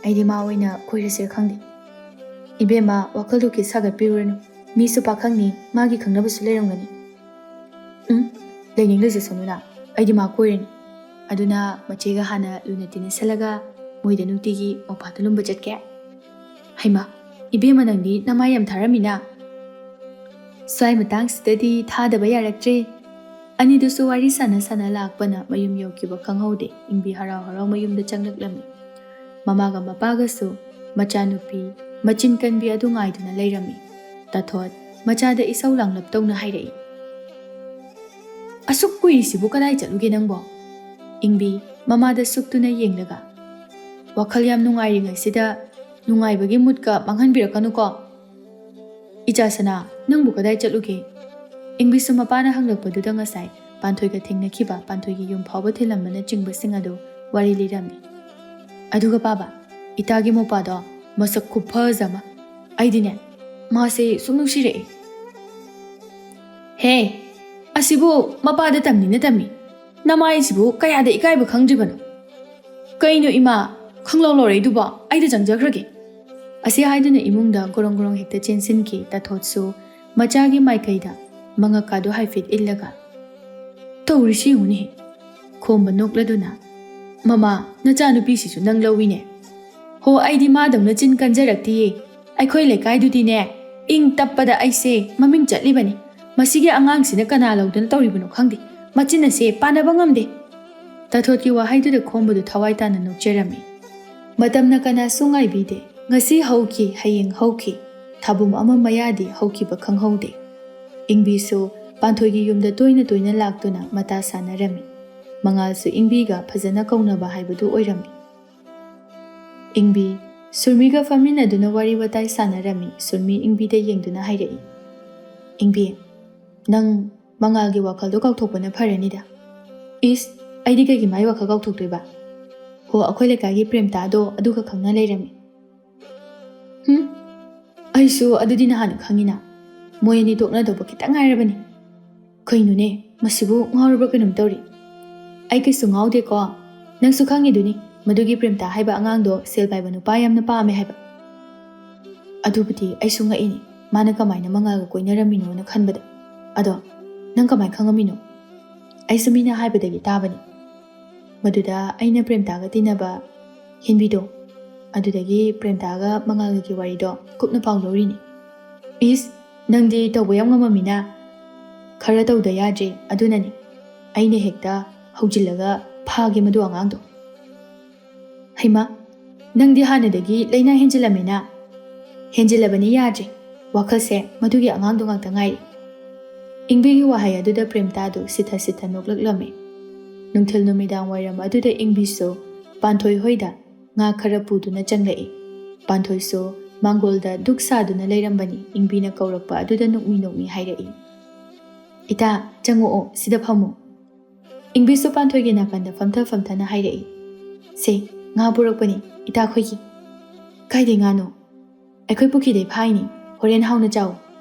ꯑꯩꯗꯤ ꯃꯥ ꯑꯣꯏꯅ ꯀꯣꯏꯔꯁꯤꯔ ꯈꯪꯗꯦ꯫" "ꯏꯕꯦꯝꯃ, ꯋꯥꯈꯜꯗꯨ ꯈꯤꯠ ꯁꯥꯒꯠꯄꯤꯔꯨꯔꯅꯨ꯫ ꯃꯤꯁꯨ ꯄꯥꯈꯪꯅꯤ, ꯃꯥꯒꯤ ꯈꯪꯅꯕꯁꯨ ꯂꯩꯔꯝꯒꯅꯤ꯫" "ꯎꯝ, ꯂꯩꯅꯤꯡ ꯂꯩꯖꯁꯅꯨꯅ, ꯑꯩꯗꯤ ꯃꯥ ꯀꯣꯏꯔꯅꯤ꯫ ꯑꯗꯨꯅ ꯃꯆꯦꯒ ꯍꯥꯟꯅ ꯂꯨꯅ ꯇꯤꯟꯅꯁꯜꯂꯒ ꯃꯣꯏꯗ ꯅꯨꯡꯇꯤꯒꯤ ꯃꯧꯄꯥꯗꯨ ꯂꯨꯝꯕ ꯆꯠꯀꯦ꯫" "ꯍꯩꯃꯥ, ꯏꯕꯦꯝꯃ, ꯅꯪꯗꯤ ꯅꯃꯥꯏ ꯌꯥꯝ ꯊꯥꯔꯝꯃꯤꯅ꯫" ꯁ꯭ꯋꯥꯏ ꯃꯇꯥꯡꯁꯤꯗꯗꯤ ꯊꯥꯗꯕ ꯌꯥꯔꯛꯇ꯭ꯔꯦ꯫ ꯑꯅꯤꯗꯨꯁꯨ ꯋꯥꯔꯤ ꯁꯥꯟꯅ ꯁꯥꯟꯅ ꯂꯥꯛꯄꯅ ꯃꯌꯨꯝ ꯌꯧꯈꯤꯕ ꯈꯪꯍꯧꯗꯦ꯫ ꯏꯪꯕꯤ ꯍꯔꯥꯎ ꯍꯔꯥꯎ ꯃꯌꯨꯝꯗ ꯆꯪꯂꯛꯂꯝꯃꯤ꯫ ꯃꯃꯥꯒ ꯃꯄꯥꯒꯁꯨ ꯃꯆꯥꯅꯨꯄꯤ ꯃꯆꯤꯟ ꯀꯟꯕꯤ ꯑꯗꯨ ꯉꯥꯏꯗꯨꯅ ꯂꯩꯔꯝꯃꯤ꯫ ꯇꯥꯊꯣꯠ ꯃꯆꯥꯗ ꯏꯁꯧ ꯂꯥꯡꯂꯞ ꯇꯧꯅ ꯍꯥꯏꯔꯛꯏ, "ꯑꯁꯨꯛ ꯀꯨꯏꯔꯤꯁꯤꯕꯨ ꯀꯗꯥꯏ ꯆꯠꯂꯨꯒꯦ ꯅꯪꯕꯣ?" ꯏꯪꯕꯤ ꯃꯃꯥꯗ ꯁꯨꯛꯇꯨꯅ ꯌꯦꯡꯂꯒ, "ꯋꯥꯈꯜ ꯌꯥꯝ ꯅꯨꯡꯉꯥꯏꯔꯤꯉꯩꯁꯤꯗ ꯅꯨꯡꯉꯥꯏꯕꯒꯤ ꯃꯨꯠꯀ ꯃꯥꯡꯍꯟꯕꯤꯔꯛꯀꯅꯨꯀꯣ꯫" "ꯏꯆꯥ ꯁꯅꯥ, ꯅꯪꯕꯨ ꯀꯗꯥꯏ ꯆꯠꯂꯨꯒꯦ?" ꯏꯪꯕꯤꯁꯨ ꯃꯄꯥꯅ ꯍꯪꯂꯛꯄꯗꯨꯗ ꯉꯁꯥꯏ ꯄꯥꯟꯊꯣꯏꯒ ꯊꯦꯡꯅꯈꯤꯕ, ꯄꯥꯟꯊꯣꯏꯒꯤ ꯌꯨꯝ ꯐꯥꯎꯕ ꯊꯤꯜꯂꯝꯕꯅꯆꯤꯡꯕꯁꯤꯡ ꯑꯗꯨ ꯋꯥꯔꯤ ꯂꯤꯔꯝꯃꯤ꯫ ꯑꯗꯨꯒ ꯄꯥꯕ, ꯏꯇꯥꯒꯤ ꯃꯧꯄꯥꯗꯣ ꯃꯁꯛ ꯈꯨꯐꯖ ꯑꯃ꯫ ꯑꯩꯗꯤꯅꯦ, ꯃꯥꯁꯦ ꯁꯨꯝ ꯅꯨꯡꯁꯤꯔꯛꯑꯦ꯫ "ꯍꯦ, ꯑꯁꯤꯕꯨ ꯃꯄꯥꯗ ꯇꯝꯅꯤꯅ ꯇꯝꯃꯤ꯫ ꯅꯃꯥꯏꯁꯤꯕꯨ ꯀꯌꯥꯗ ꯏꯀꯥꯏꯕ ꯈꯪꯗ꯭ꯔꯤꯕꯅꯣ? ꯀꯩꯅꯣ ꯏꯃꯥ, ꯈꯪꯂꯧ ꯂꯧꯔꯛꯏꯗꯨꯕꯣ? ꯑꯩꯗ ꯆꯪꯖꯈ꯭ꯔꯒꯦ꯫" ꯑꯁꯤ ꯍꯥꯏꯗꯨꯅ ꯏꯃꯨꯡꯗ ꯒꯣꯔꯣꯡ ꯒꯣꯔꯣꯡ ꯍꯦꯛꯇ ꯆꯦꯟꯁꯤꯟꯈꯤ꯫ ꯇꯥꯊꯣꯠꯁꯨ ꯃꯆꯥꯒꯤ ꯃꯥꯏꯀꯩꯗ ꯃꯉꯛꯀꯥꯗꯨ ꯍꯥꯏꯐꯦꯠ ꯏꯜꯂꯒ, "ꯇꯧꯔꯤꯁꯤ ꯌꯦꯡꯉꯨꯅꯦ꯫" ꯈꯣꯝꯕ ꯅꯣꯛꯂꯗꯨꯅ, "ꯃꯃꯥ, ꯅꯆꯥꯅꯨꯄꯤꯁꯤꯁꯨ ꯅꯪ ꯂꯧꯏꯅꯦ꯫" "ꯍꯣ, ꯑꯩꯗꯤ ꯃꯥꯗꯧꯅ ꯆꯤꯟ ꯀꯟꯖꯔꯛꯇꯤꯌꯦ꯫ ꯑꯩꯈꯣꯏ ꯂꯩꯀꯥꯏꯗꯨꯗꯤꯅꯦ, ꯏꯪ ꯇꯞꯄꯗ ꯑꯩꯁꯦ ꯃꯃꯤꯡ ꯆꯠꯂꯤꯕꯅꯤ꯫ ꯃꯁꯤꯒꯤ ꯑꯉꯥꯡꯁꯤꯅ ꯀꯅꯥ ꯂꯧꯗꯅ ꯇꯧꯔꯤꯕꯅꯣ ꯈꯪꯗꯦ꯫ ꯃꯆꯤꯟ ꯑꯁꯦ ꯄꯥꯟꯅꯕ ꯉꯝꯗꯦ꯫" ꯇꯥꯊꯣꯠꯀꯤ ꯋꯥꯍꯩꯗꯨꯗ ꯈꯣꯝꯕꯗꯨ ꯊꯋꯥꯏ ꯇꯥꯅ ꯅꯣꯛꯆꯔꯝꯃꯤ꯫ ꯃꯇꯝꯅ ꯀꯅꯥꯁꯨ ꯉꯥꯏꯕꯤꯗꯦ꯫ ꯉꯁꯤ ꯍꯧꯈꯤ, ꯍꯌꯦꯡ ꯍꯧꯈꯤ꯫ ꯊꯥꯕꯨꯝ ꯑꯃ ꯃꯌꯥꯗꯤ ꯍꯧꯈꯤꯕ ꯈꯪꯍꯧꯗꯦ꯫ ꯏꯪꯕꯤꯁꯨ ꯄꯥꯟꯊꯣꯏꯒꯤ ꯌꯨꯝꯗ ꯇꯣꯏꯅ ꯇꯣꯏꯅ ꯂꯥꯛꯇꯨꯅ ꯃꯇꯥ ꯁꯥꯟꯅꯔꯝꯃꯤ꯫ ꯃꯉꯥꯜꯁꯨ ꯏꯪꯕꯤꯒ ꯐꯖꯅ ꯀꯧꯅꯕ ꯍꯥꯏꯕꯗꯨ ꯑꯣꯏꯔꯝꯃꯤ꯫ ꯏꯪꯕꯤ ꯁꯨꯔꯃꯤꯒ ꯐꯝꯃꯤꯟꯅꯗꯨꯅ ꯋꯥꯔꯤ ꯋꯥꯇꯥꯏ ꯁꯥꯟꯅꯔꯝꯃꯤ꯫ ꯁꯨꯔꯃꯤ ꯏꯪꯕꯤꯗ ꯌꯦꯡꯗꯨꯅ ꯍꯥꯏꯔꯛꯏ, "ꯏꯪꯕꯤ, ꯅꯪ ꯃꯉꯥꯜꯒꯤ ꯋꯥꯈꯜꯗꯣ ꯀꯥꯎꯊꯣꯛꯄꯅ ꯐꯔꯅꯤꯗ꯫" "ꯏꯁ, ꯑꯩꯗꯤ ꯀꯩꯒꯤ ꯃꯥꯏ ꯋꯥꯈꯜ ꯀꯥꯎꯊꯣꯛꯇꯣꯏꯕ? ꯍꯣ, ꯑꯩꯈꯣꯏ ꯂꯩꯀꯥꯏꯒꯤ ꯄ꯭ꯔꯦꯝꯇꯥꯗꯣ ꯑꯗꯨꯒ ꯈꯪꯅ ꯂꯩꯔꯝꯃꯤ꯫" "ꯍꯨꯝ, ꯑꯩꯁꯨ ꯑꯗꯨꯗꯤ ꯅꯍꯥꯟꯅ ꯈꯪꯉꯤꯅ꯫ ꯃꯣꯏ ꯑꯅꯤ ꯇꯣꯛꯅꯗꯧꯕ ꯈꯤꯇꯪ ꯉꯥꯏꯔꯕꯅꯤ꯫" "ꯀꯩꯅꯣꯅꯦ, ꯃꯁꯤꯕꯨ ꯉꯥꯎꯔꯕ꯭ꯔꯥ ꯀꯩꯅꯣꯝ ꯇꯧꯔꯤ꯫" "ꯑꯩ ꯀꯩꯁꯨ ꯉꯥꯎꯗꯦꯀꯣ꯫ ꯅꯪꯁꯨ ꯈꯪꯉꯤꯗꯨꯅꯤ, ꯃꯗꯨꯒꯤ ꯄ꯭ꯔꯦꯝꯇꯥ ꯍꯥꯏꯕ ꯑꯉꯥꯡꯗꯣ ꯁꯦꯜ ꯄꯥꯏꯕ ꯅꯨꯄꯥ ꯌꯥꯝꯅ ꯄꯥꯝꯃꯦ ꯍꯥꯏꯕ꯫" "ꯑꯗꯨꯕꯨꯗꯤ ꯑꯩꯁꯨ ꯉꯛꯏꯅꯤ, ꯃꯥꯅ ꯀꯃꯥꯏꯅ ꯃꯉꯥꯜꯒ ꯀꯣꯏꯅꯔꯝꯃꯤꯅꯣꯅ ꯈꯟꯕꯗ꯫ ꯑꯗꯣ ꯅꯪ ꯀꯃꯥꯏꯅ ꯈꯪꯉꯝꯃꯤꯅꯣ?" "ꯑꯩꯁꯨ ꯃꯤꯅ ꯍꯥꯏꯕꯗꯒꯤ ꯇꯥꯕꯅꯤ꯫ ꯃꯗꯨꯗ ꯑꯩꯅ ꯄ꯭ꯔꯦꯝꯇꯥꯒ ꯇꯤꯟꯅꯕ ꯍꯤꯟꯕꯤꯗꯣ, ꯑꯗꯨꯗꯒꯤ ꯄ꯭ꯔꯦꯝꯇꯥꯒ ꯃꯉꯥꯜꯒꯒꯤ ꯋꯥꯔꯤꯗꯣ ꯀꯨꯞꯅ ꯄꯥꯎ ꯂꯧꯔꯤꯅꯤ꯫" "ꯏꯁ, ꯅꯪꯗꯤ ꯇꯧꯕ ꯌꯥꯝ ꯉꯝꯃꯝꯃꯤꯅ꯫" "ꯈꯔ ꯇꯧꯗ ꯌꯥꯗ꯭ꯔꯦ, ꯑꯗꯨꯅꯅꯤ꯫ ꯑꯩꯅ ꯍꯦꯛꯇ ꯍꯧꯖꯤꯜꯂꯒ ꯐꯥꯒꯦ ꯃꯗꯨ ꯑꯉꯥꯡꯗꯣ꯫" "ꯍꯩꯃꯥ, ꯅꯪꯗꯤ ꯍꯥꯟꯅꯗꯒꯤ ꯂꯩꯅꯥ ꯍꯦꯟꯖꯤꯜꯂꯝꯃꯦꯅ꯫" "ꯍꯦꯟꯖꯤꯜꯂꯕꯅꯤ, ꯌꯥꯗ꯭ꯔꯦ꯫ ꯋꯥꯈꯜꯁꯦ ꯃꯗꯨꯒꯤ ꯑꯉꯥꯡꯗꯣ ꯉꯥꯛꯇ ꯉꯥꯏꯔꯦ꯫" ꯏꯪꯕꯤꯒꯤ ꯋꯥꯍꯩ ꯑꯗꯨꯗ ꯄ꯭ꯔꯦꯝꯇꯥꯗꯨ ꯁꯤꯊ ꯁꯤꯊ ꯅꯣꯛꯂꯛꯂꯝꯃꯤ꯫ ꯅꯨꯡꯊꯤꯜ ꯅꯨꯃꯤꯗꯥꯡ ꯋꯥꯏꯔꯝ ꯑꯗꯨꯗ ꯏꯪꯕꯤꯁꯨ ꯄꯥꯟꯊꯣꯏ ꯍꯣꯏꯗ ꯉꯥ ꯈꯔ ꯄꯨꯗꯨꯅ ꯆꯪꯂꯛꯏ꯫ ꯄꯥꯟꯊꯣꯏꯁꯨ ꯃꯥꯡꯒꯣꯜꯗ ꯗꯨꯛ ꯁꯥꯗꯨꯅ ꯂꯩꯔꯝꯕꯅꯤ꯫ ꯏꯪꯕꯤꯅ ꯀꯧꯔꯛꯄ ꯑꯗꯨꯗ ꯅꯣꯛꯃꯤ ꯅꯣꯛꯃꯤ ꯍꯥꯏꯔꯛꯏ, "ꯏꯇꯥ, ꯆꯪꯉꯛꯑꯣ, ꯁꯤꯗ ꯐꯝꯃꯨ꯫" ꯏꯪꯕꯤꯁꯨ ꯄꯥꯟꯊꯣꯏꯒꯤ ꯅꯥꯀꯟꯗ ꯐꯝꯊ ꯐꯝꯊꯅ ꯍꯥꯏꯔꯛꯏ꯫ "ꯁꯦ, ꯉꯥ ꯄꯨꯔꯛꯄꯅꯤ ꯏꯇꯥꯈꯣꯏꯒꯤ꯫" "ꯀꯥꯏꯗꯩ ꯉꯥꯅꯣ?" "ꯑꯩꯈꯣꯏ ꯄꯨꯈ꯭ꯔꯤꯗꯩ ꯐꯥꯏꯅꯤ, ꯍꯣꯔꯦꯟ ꯍꯥꯎꯅ ꯆꯥꯎ꯫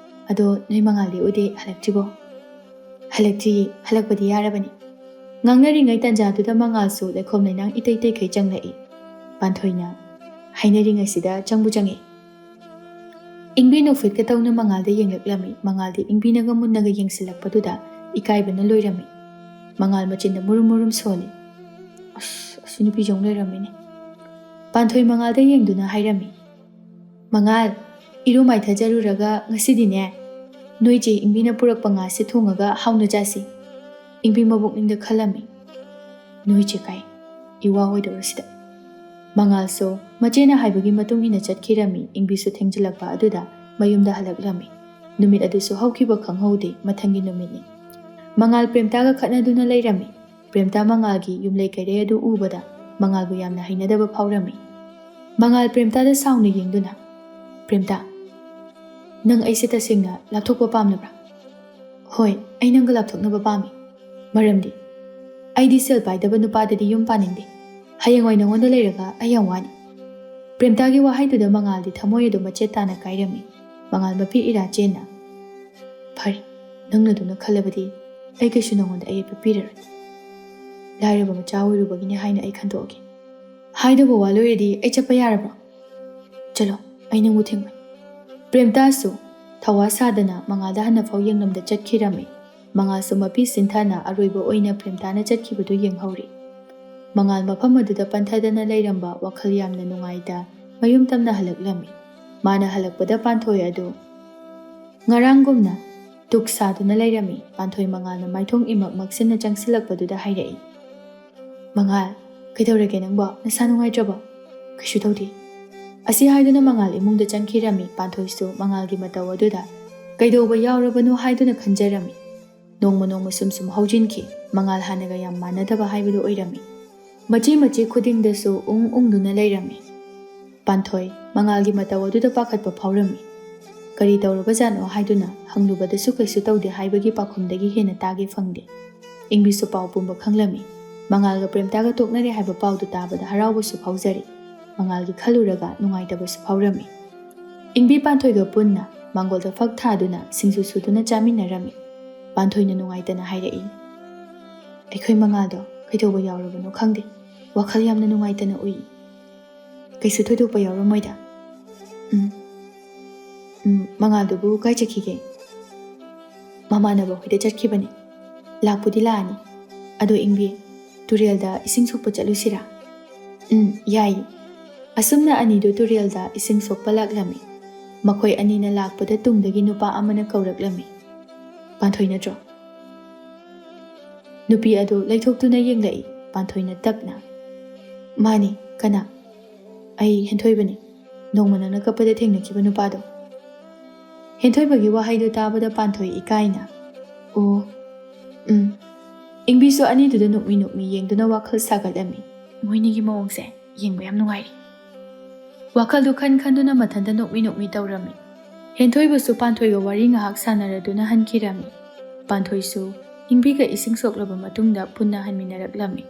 ꯑꯗꯣ ꯅꯣꯏ ꯃꯉꯥꯜꯗꯤ ꯎꯗꯦ, ꯍꯜꯂꯛꯇ꯭ꯔꯤꯕꯣ?" "ꯍꯜꯂꯛꯇ꯭ꯔꯤꯌꯦ, ꯍꯜꯂꯛꯄꯗꯤ ꯌꯥꯔꯕꯅꯤ꯫" ꯉꯥꯡꯅꯔꯤꯉꯩ ꯇꯟꯖꯥꯗꯨꯗ ꯃꯉꯥꯜꯁꯨ ꯂꯩꯈꯣꯝ ꯂꯩꯅꯥꯡ ꯏꯇꯩ ꯇꯩꯈꯩ ꯆꯪꯂꯛꯏ꯫ ꯄꯥꯟꯊꯣꯏꯅ ꯍꯥꯏꯅꯔꯤꯉꯩꯁꯤꯗ ꯆꯪꯕꯨ ꯆꯪꯉꯛꯏ꯫ ꯏꯪꯕꯤ ꯅꯣꯛꯐꯦꯠꯀ ꯇꯧꯅ ꯃꯉꯥꯜꯗ ꯌꯦꯡꯂꯛꯂꯝꯃꯤ꯫ ꯃꯉꯥꯜꯗꯤ ꯏꯪꯕꯤꯅꯒ ꯃꯨꯟꯅꯒ ꯌꯦꯡꯁꯤꯜꯂꯛꯄꯗꯨꯗ ꯏꯀꯥꯏꯕꯅ ꯂꯣꯏꯔꯝꯃꯤ꯫ ꯃꯉꯥꯜ ꯃꯆꯤꯟꯗ ꯃꯨꯔꯨꯝ ꯃꯨꯔꯨꯝ ꯁꯣꯜꯂꯤ꯫ "ꯑꯁ, ꯑꯁꯤ ꯅꯨꯄꯤꯁꯦ ꯑꯃꯨꯛ ꯂꯩꯔꯝꯃꯤꯅꯦ꯫" ꯄꯥꯟꯊꯣꯏ ꯃꯉꯥꯜꯗ ꯌꯦꯡꯗꯨꯅ ꯍꯥꯏꯔꯝꯃꯤ, "ꯃꯉꯥꯜ, ꯏꯔꯨ ꯃꯥꯏꯊꯖꯔꯨꯔꯒ ꯉꯁꯤꯗꯤꯅꯦ, ꯅꯣꯏ ꯆꯦ ꯏꯪꯕꯤꯅ ꯄꯨꯔꯛꯄ ꯉꯥꯁꯦ ꯊꯣꯡꯉꯒ ꯍꯥꯎꯅ ꯆꯥꯁꯤ꯫" ꯏꯪꯕꯤ ꯃꯕꯨꯛꯅꯤꯡꯗ ꯈꯜꯂꯝꯃꯤ, "ꯅꯣꯏ ꯆꯦ ꯀꯥꯏ, ꯏꯋꯥ ꯑꯣꯏꯗꯧꯔꯁꯤꯗ꯫" ꯃꯉꯥꯜꯁꯨ ꯃꯆꯦꯅ ꯍꯥꯏꯕꯒꯤ ꯃꯇꯨꯡ ꯏꯟꯅ ꯆꯠꯈꯤꯔꯝꯃꯤ꯫ ꯏꯪꯕꯤꯁꯨ ꯊꯦꯡꯖꯤꯜꯂꯛꯄ ꯑꯗꯨꯗ ꯃꯌꯨꯝꯗ ꯍꯜꯂꯛꯂꯝꯃꯤ꯫ ꯅꯨꯃꯤꯠ ꯑꯗꯨꯁꯨ ꯍꯧꯈꯤꯕ ꯈꯪꯍꯧꯗꯦ꯫ ꯃꯊꯪꯒꯤ ꯅꯨꯃꯤꯠꯅꯤ꯫ ꯃꯉꯥꯜ ꯄ꯭ꯔꯦꯝꯇꯥꯒ ꯈꯠꯅꯗꯨꯅ ꯂꯩꯔꯝꯃꯤ꯫ ꯄ꯭ꯔꯦꯝꯇꯥ ꯃꯉꯥꯜꯒꯤ ꯌꯨꯝꯂꯩ ꯀꯩꯔꯩ ꯑꯗꯨ ꯎꯕꯗ ꯃꯉꯥꯜꯕꯨ ꯌꯥꯝꯅ ꯍꯩꯅꯗꯕ ꯐꯥꯎꯔꯝꯃꯤ꯫ ꯃꯉꯥꯜ ꯄ꯭ꯔꯦꯝꯇꯥꯗ ꯁꯥꯎꯅ ꯌꯦꯡꯗꯨꯅ, "ꯄ꯭ꯔꯦꯝꯇꯥ, ꯅꯪ ꯑꯩꯁꯦ ꯇꯁꯦꯡꯅ ꯂꯥꯞꯊꯣꯛꯄ ꯄꯥꯝꯂꯕ꯭ꯔꯥ?" "ꯍꯣꯏ, ꯑꯩ ꯅꯪꯒ ꯂꯥꯞꯊꯣꯛꯅꯕ ꯄꯥꯝꯃꯤ꯫ ꯃꯔꯝꯗꯤ ꯑꯩꯗꯤ ꯁꯦꯜ ꯄꯥꯏꯗꯕ ꯅꯨꯄꯥꯗꯗꯤ ꯌꯨꯝ ꯄꯥꯅꯤꯡꯗꯦ꯫ ꯍꯌꯦꯡꯋꯥꯏ ꯅꯉꯣꯟꯗ ꯂꯩꯔꯒ ꯑꯩ ꯌꯥꯝ ꯋꯥꯅꯤ꯫" ꯄ꯭ꯔꯦꯝꯇꯥꯒꯤ ꯋꯥꯍꯩꯗꯨꯗ ꯃꯉꯥꯜꯗꯤ ꯊꯃꯣꯏ ꯑꯗꯨ ꯃꯆꯦꯠ ꯇꯥꯅ ꯀꯥꯏꯔꯝꯃꯤ꯫ ꯃꯉꯥꯜ ꯃꯄꯤ ꯏꯔꯥ ꯆꯦꯟꯅ, "ꯐꯔꯦ, ꯅꯪꯅ ꯑꯗꯨꯅ ꯈꯜꯂꯕꯗꯤ ꯑꯩ ꯀꯩꯁꯨ ꯅꯉꯣꯟꯗ ꯑꯌꯦꯠꯄ ꯄꯤꯔꯔꯣꯏ꯫ ꯂꯥꯏꯔꯕ ꯃꯆꯥ ꯑꯣꯏꯔꯨꯕꯒꯤꯅꯦ ꯍꯥꯏꯅ ꯑꯩ ꯈꯟꯗꯣꯛꯑꯒꯦ꯫ ꯍꯥꯏꯗꯧꯕ ꯋꯥ ꯂꯣꯏꯔꯗꯤ ꯑꯩ ꯆꯠꯄ ꯌꯥꯔꯕ꯭ꯔꯣ? ꯆꯠꯂꯣ, ꯑꯩ ꯅꯪꯕꯨ ꯊꯤꯡꯉꯣꯏ꯫" ꯄ꯭ꯔꯦꯝꯇꯥꯁꯨ ꯊꯧꯋꯥ ꯁꯥꯗꯅ ꯃꯉꯥꯜꯗ ꯍꯟꯅꯐꯥꯎ ꯌꯦꯡꯂꯝꯗ ꯆꯠꯈꯤꯔꯝꯃꯤ꯫ ꯃꯉꯥꯜꯁꯨ ꯃꯄꯤ ꯁꯤꯟꯊꯥꯅ ꯑꯔꯣꯏꯕ ꯑꯣꯏꯅ ꯄ꯭ꯔꯦꯝꯇꯥꯅ ꯆꯠꯈꯤꯕꯗꯨ ꯌꯦꯡꯍꯧꯔꯤ꯫ ꯃꯉꯥꯜ ꯃꯐꯝ ꯑꯗꯨꯗ ꯄꯟꯊꯗꯅ ꯂꯩꯔꯝꯕ ꯋꯥꯈꯜ ꯌꯥꯝꯅ ꯅꯨꯡꯉꯥꯏꯇ ꯃꯌꯨꯝ ꯇꯝꯅ ꯍꯜꯂꯛꯂꯝꯃꯤ꯫ ꯃꯥꯅ ꯍꯜꯂꯛꯄꯗ ꯄꯥꯟꯊꯣꯏ ꯑꯗꯨ ꯉꯔꯥꯡꯒꯨꯝꯅ ꯗꯨꯛ ꯁꯥꯗꯨꯅ ꯂꯩꯔꯝꯃꯤ꯫ ꯄꯥꯟꯊꯣꯏ ꯃꯉꯥꯜꯅ ꯃꯥꯏꯊꯣꯡ ꯏꯃꯛ ꯃꯛꯁꯤꯟꯅ ꯆꯪꯁꯤꯜꯂꯛꯄꯗꯨꯗ ꯍꯥꯏꯔꯛꯏ, "ꯃꯉꯥꯜ, ꯀꯩꯗꯧꯔꯒꯦ ꯅꯪꯕꯣ? ꯅꯁꯥ ꯅꯨꯡꯉꯥꯏꯇ꯭ꯔꯕꯣ?" "ꯀꯩꯁꯨ ꯇꯧꯗꯦ꯫" ꯑꯁꯤ ꯍꯥꯏꯗꯨꯅ ꯃꯉꯥꯜ ꯏꯃꯨꯡꯗ ꯆꯪꯈꯤꯔꯝꯃꯤ꯫ ꯄꯥꯟꯊꯣꯏꯁꯨ ꯃꯉꯥꯜꯒꯤ ꯃꯇꯧ ꯑꯗꯨꯗ ꯀꯩꯗꯧꯕ ꯌꯥꯎꯔꯕꯅꯣ ꯍꯥꯏꯗꯨꯅ ꯈꯟꯖꯔꯝꯃꯤ꯫ ꯅꯣꯡꯃ ꯅꯣꯡꯃ ꯁꯨꯝ ꯁꯨꯝ ꯍꯧꯖꯤꯟꯈꯤ꯫ ꯃꯉꯥꯜ ꯍꯥꯟꯅꯒ ꯌꯥꯝ ꯃꯥꯟꯅꯗꯕ ꯍꯥꯏꯕꯗꯨ ꯑꯣꯏꯔꯝꯃꯤ꯫ ꯃꯆꯦ ꯃꯆꯦ ꯈꯨꯗꯤꯡꯗꯁꯨ ꯎꯪ ꯎꯪꯗꯨꯅ ꯂꯩꯔꯝꯃꯤ꯫ ꯄꯥꯟꯊꯣꯏ ꯃꯉꯥꯜꯒꯤ ꯃꯇꯧ ꯑꯗꯨꯗ ꯄꯥꯈꯠꯄ ꯐꯥꯎꯔꯝꯃꯤ꯫ ꯀꯔꯤ ꯇꯧꯔꯕꯖꯥꯠꯅꯣ ꯍꯥꯏꯗꯨꯅ ꯍꯪꯂꯨꯕꯗꯁꯨ ꯀꯩꯁꯨ ꯇꯧꯗꯦ ꯍꯥꯏꯕꯒꯤ ꯄꯥꯎꯈꯨꯝꯗꯒꯤ ꯍꯦꯟꯅ ꯇꯥꯒꯦ ꯐꯪꯗꯦ꯫ ꯏꯪꯕꯤꯁꯨ ꯄꯥꯎ ꯄꯨꯝꯕ ꯈꯪꯂꯝꯃꯤ꯫ ꯃꯉꯥꯜꯒ ꯄ꯭ꯔꯦꯝꯇꯥꯒ ꯇꯣꯛꯅꯔꯦ ꯍꯥꯏꯕ ꯄꯥꯎꯗꯨ ꯇꯥꯕꯗ ꯍꯔꯥꯎꯕꯁꯨ ꯐꯥꯎꯖꯔꯤ, ꯃꯉꯥꯜꯒꯤ ꯈꯜꯂꯨꯔꯒ ꯅꯨꯡꯉꯥꯏꯇꯕꯁꯨ ꯐꯥꯎꯔꯝꯃꯤ꯫ ꯏꯪꯕꯤ ꯄꯥꯟꯊꯣꯏꯒ ꯄꯨꯟꯅ ꯃꯥꯡꯒꯣꯜꯗ ꯐꯛ ꯊꯥꯗꯨꯅ ꯁꯤꯡꯖꯨ ꯁꯨꯗꯨꯅ ꯆꯥꯃꯤꯟꯅꯔꯝꯃꯤ꯫ ꯄꯥꯟꯊꯣꯏꯅ ꯅꯨꯡꯉꯥꯏꯇꯅ ꯍꯥꯏꯔꯛꯏ, "ꯑꯩꯈꯣꯏ ꯃꯉꯥꯜꯗꯣ ꯀꯩꯗꯧꯕ ꯌꯥꯎꯔꯕꯅꯣ ꯈꯪꯗꯦ, ꯋꯥꯈꯜ ꯌꯥꯝꯅ ꯅꯨꯡꯉꯥꯏꯇꯅ ꯎꯏ꯫ ꯀꯩꯁꯨ ꯊꯣꯏꯗꯣꯛꯄ ꯌꯥꯎꯔꯝꯃꯣꯏꯗ꯫ ꯎꯝ, ꯎꯝ, ꯃꯉꯥꯜꯗꯨꯕꯨ ꯀꯥꯏ ꯆꯠꯈꯤꯒꯦ?" "ꯃꯃꯥꯟꯅꯕ ꯍꯣꯏꯗ ꯆꯠꯈꯤꯕꯅꯤ꯫ ꯂꯥꯛꯄꯨꯗꯤ ꯂꯥꯛꯑꯅꯤ꯫ ꯑꯗꯣ ꯏꯪꯕꯤ, ꯇꯨꯔꯦꯜꯗ ꯏꯁꯤꯡ ꯁꯣꯛꯄ ꯆꯠꯂꯨꯁꯤꯔꯥ?" "ꯎꯝ, ꯌꯥꯏ꯫" ꯑꯁꯨꯝꯅ ꯑꯅꯤꯗꯨ ꯇꯨꯔꯦꯜꯗ ꯏꯁꯤꯡ ꯁꯣꯛꯄ ꯂꯥꯛꯂꯝꯃꯤ꯫ ꯃꯈꯣꯏ ꯑꯅꯤꯅ ꯂꯥꯛꯄꯗ ꯇꯨꯡꯗꯒꯤ ꯅꯨꯄꯥ ꯑꯃꯅ ꯀꯧꯔꯛꯂꯝꯃꯤ꯫ "ꯄꯥꯟꯊꯣꯏ ꯅꯠꯇ꯭ꯔꯣ?" ꯅꯨꯄꯤ ꯑꯗꯨ ꯂꯩꯊꯣꯛꯇꯨꯅ ꯌꯦꯡꯂꯛꯏ꯫ ꯄꯥꯟꯊꯣꯏꯅ ꯇꯞꯅ, "ꯃꯥꯅꯤ, ꯀꯅꯥ?" "ꯑꯩ ꯍꯦꯟꯊꯣꯏꯕꯅꯤ, ꯅꯣꯡꯃ ꯅꯪꯅ ꯀꯞꯄꯗ ꯊꯦꯡꯅꯈꯤꯕ ꯅꯨꯄꯥꯗꯣ꯫" ꯍꯦꯟꯊꯣꯏꯕꯒꯤ ꯋꯥꯍꯩꯗꯨ ꯇꯥꯕꯗ ꯄꯥꯟꯊꯣꯏ ꯏꯀꯥꯏꯅ, "ꯑꯣ, ꯎꯝ꯫" ꯏꯪꯕꯤꯁꯨ ꯑꯅꯤꯗꯨꯗ ꯅꯣꯛꯃꯤ ꯅꯣꯛꯃꯤ ꯌꯦꯡꯗꯨꯅ ꯋꯥꯈꯜ ꯁꯥꯒꯠꯂꯝꯃꯤ꯫ ꯃꯣꯏꯅꯤꯒꯤ ꯃꯑꯣꯡꯁꯦ ꯌꯦꯡꯕ ꯌꯥꯝ ꯅꯨꯡꯉꯥꯏꯔꯤ꯫ ꯋꯥꯈꯜꯗꯨ ꯈꯟ ꯈꯟꯗꯨꯅ ꯃꯊꯟꯇ ꯅꯣꯛꯃꯤ ꯅꯣꯛꯃꯤ ꯇꯧꯔꯝꯃꯤ꯫ ꯍꯦꯟꯊꯣꯏꯕꯁꯨ ꯄꯥꯟꯊꯣꯏꯒ ꯋꯥꯔꯤ ꯉꯥꯏꯍꯥꯛ ꯁꯥꯟꯅꯔꯗꯨꯅ ꯍꯟꯈꯤꯔꯝꯃꯤ꯫ ꯄꯥꯟꯊꯣꯏꯁꯨ ꯏꯪꯕꯤꯒ ꯏꯁꯤꯡ ꯁꯣꯛꯂꯕ ꯃꯇꯨꯡꯗ ꯄꯨꯟꯅ ꯍꯟꯃꯤꯟꯅꯔꯛꯂꯝꯃꯤ꯫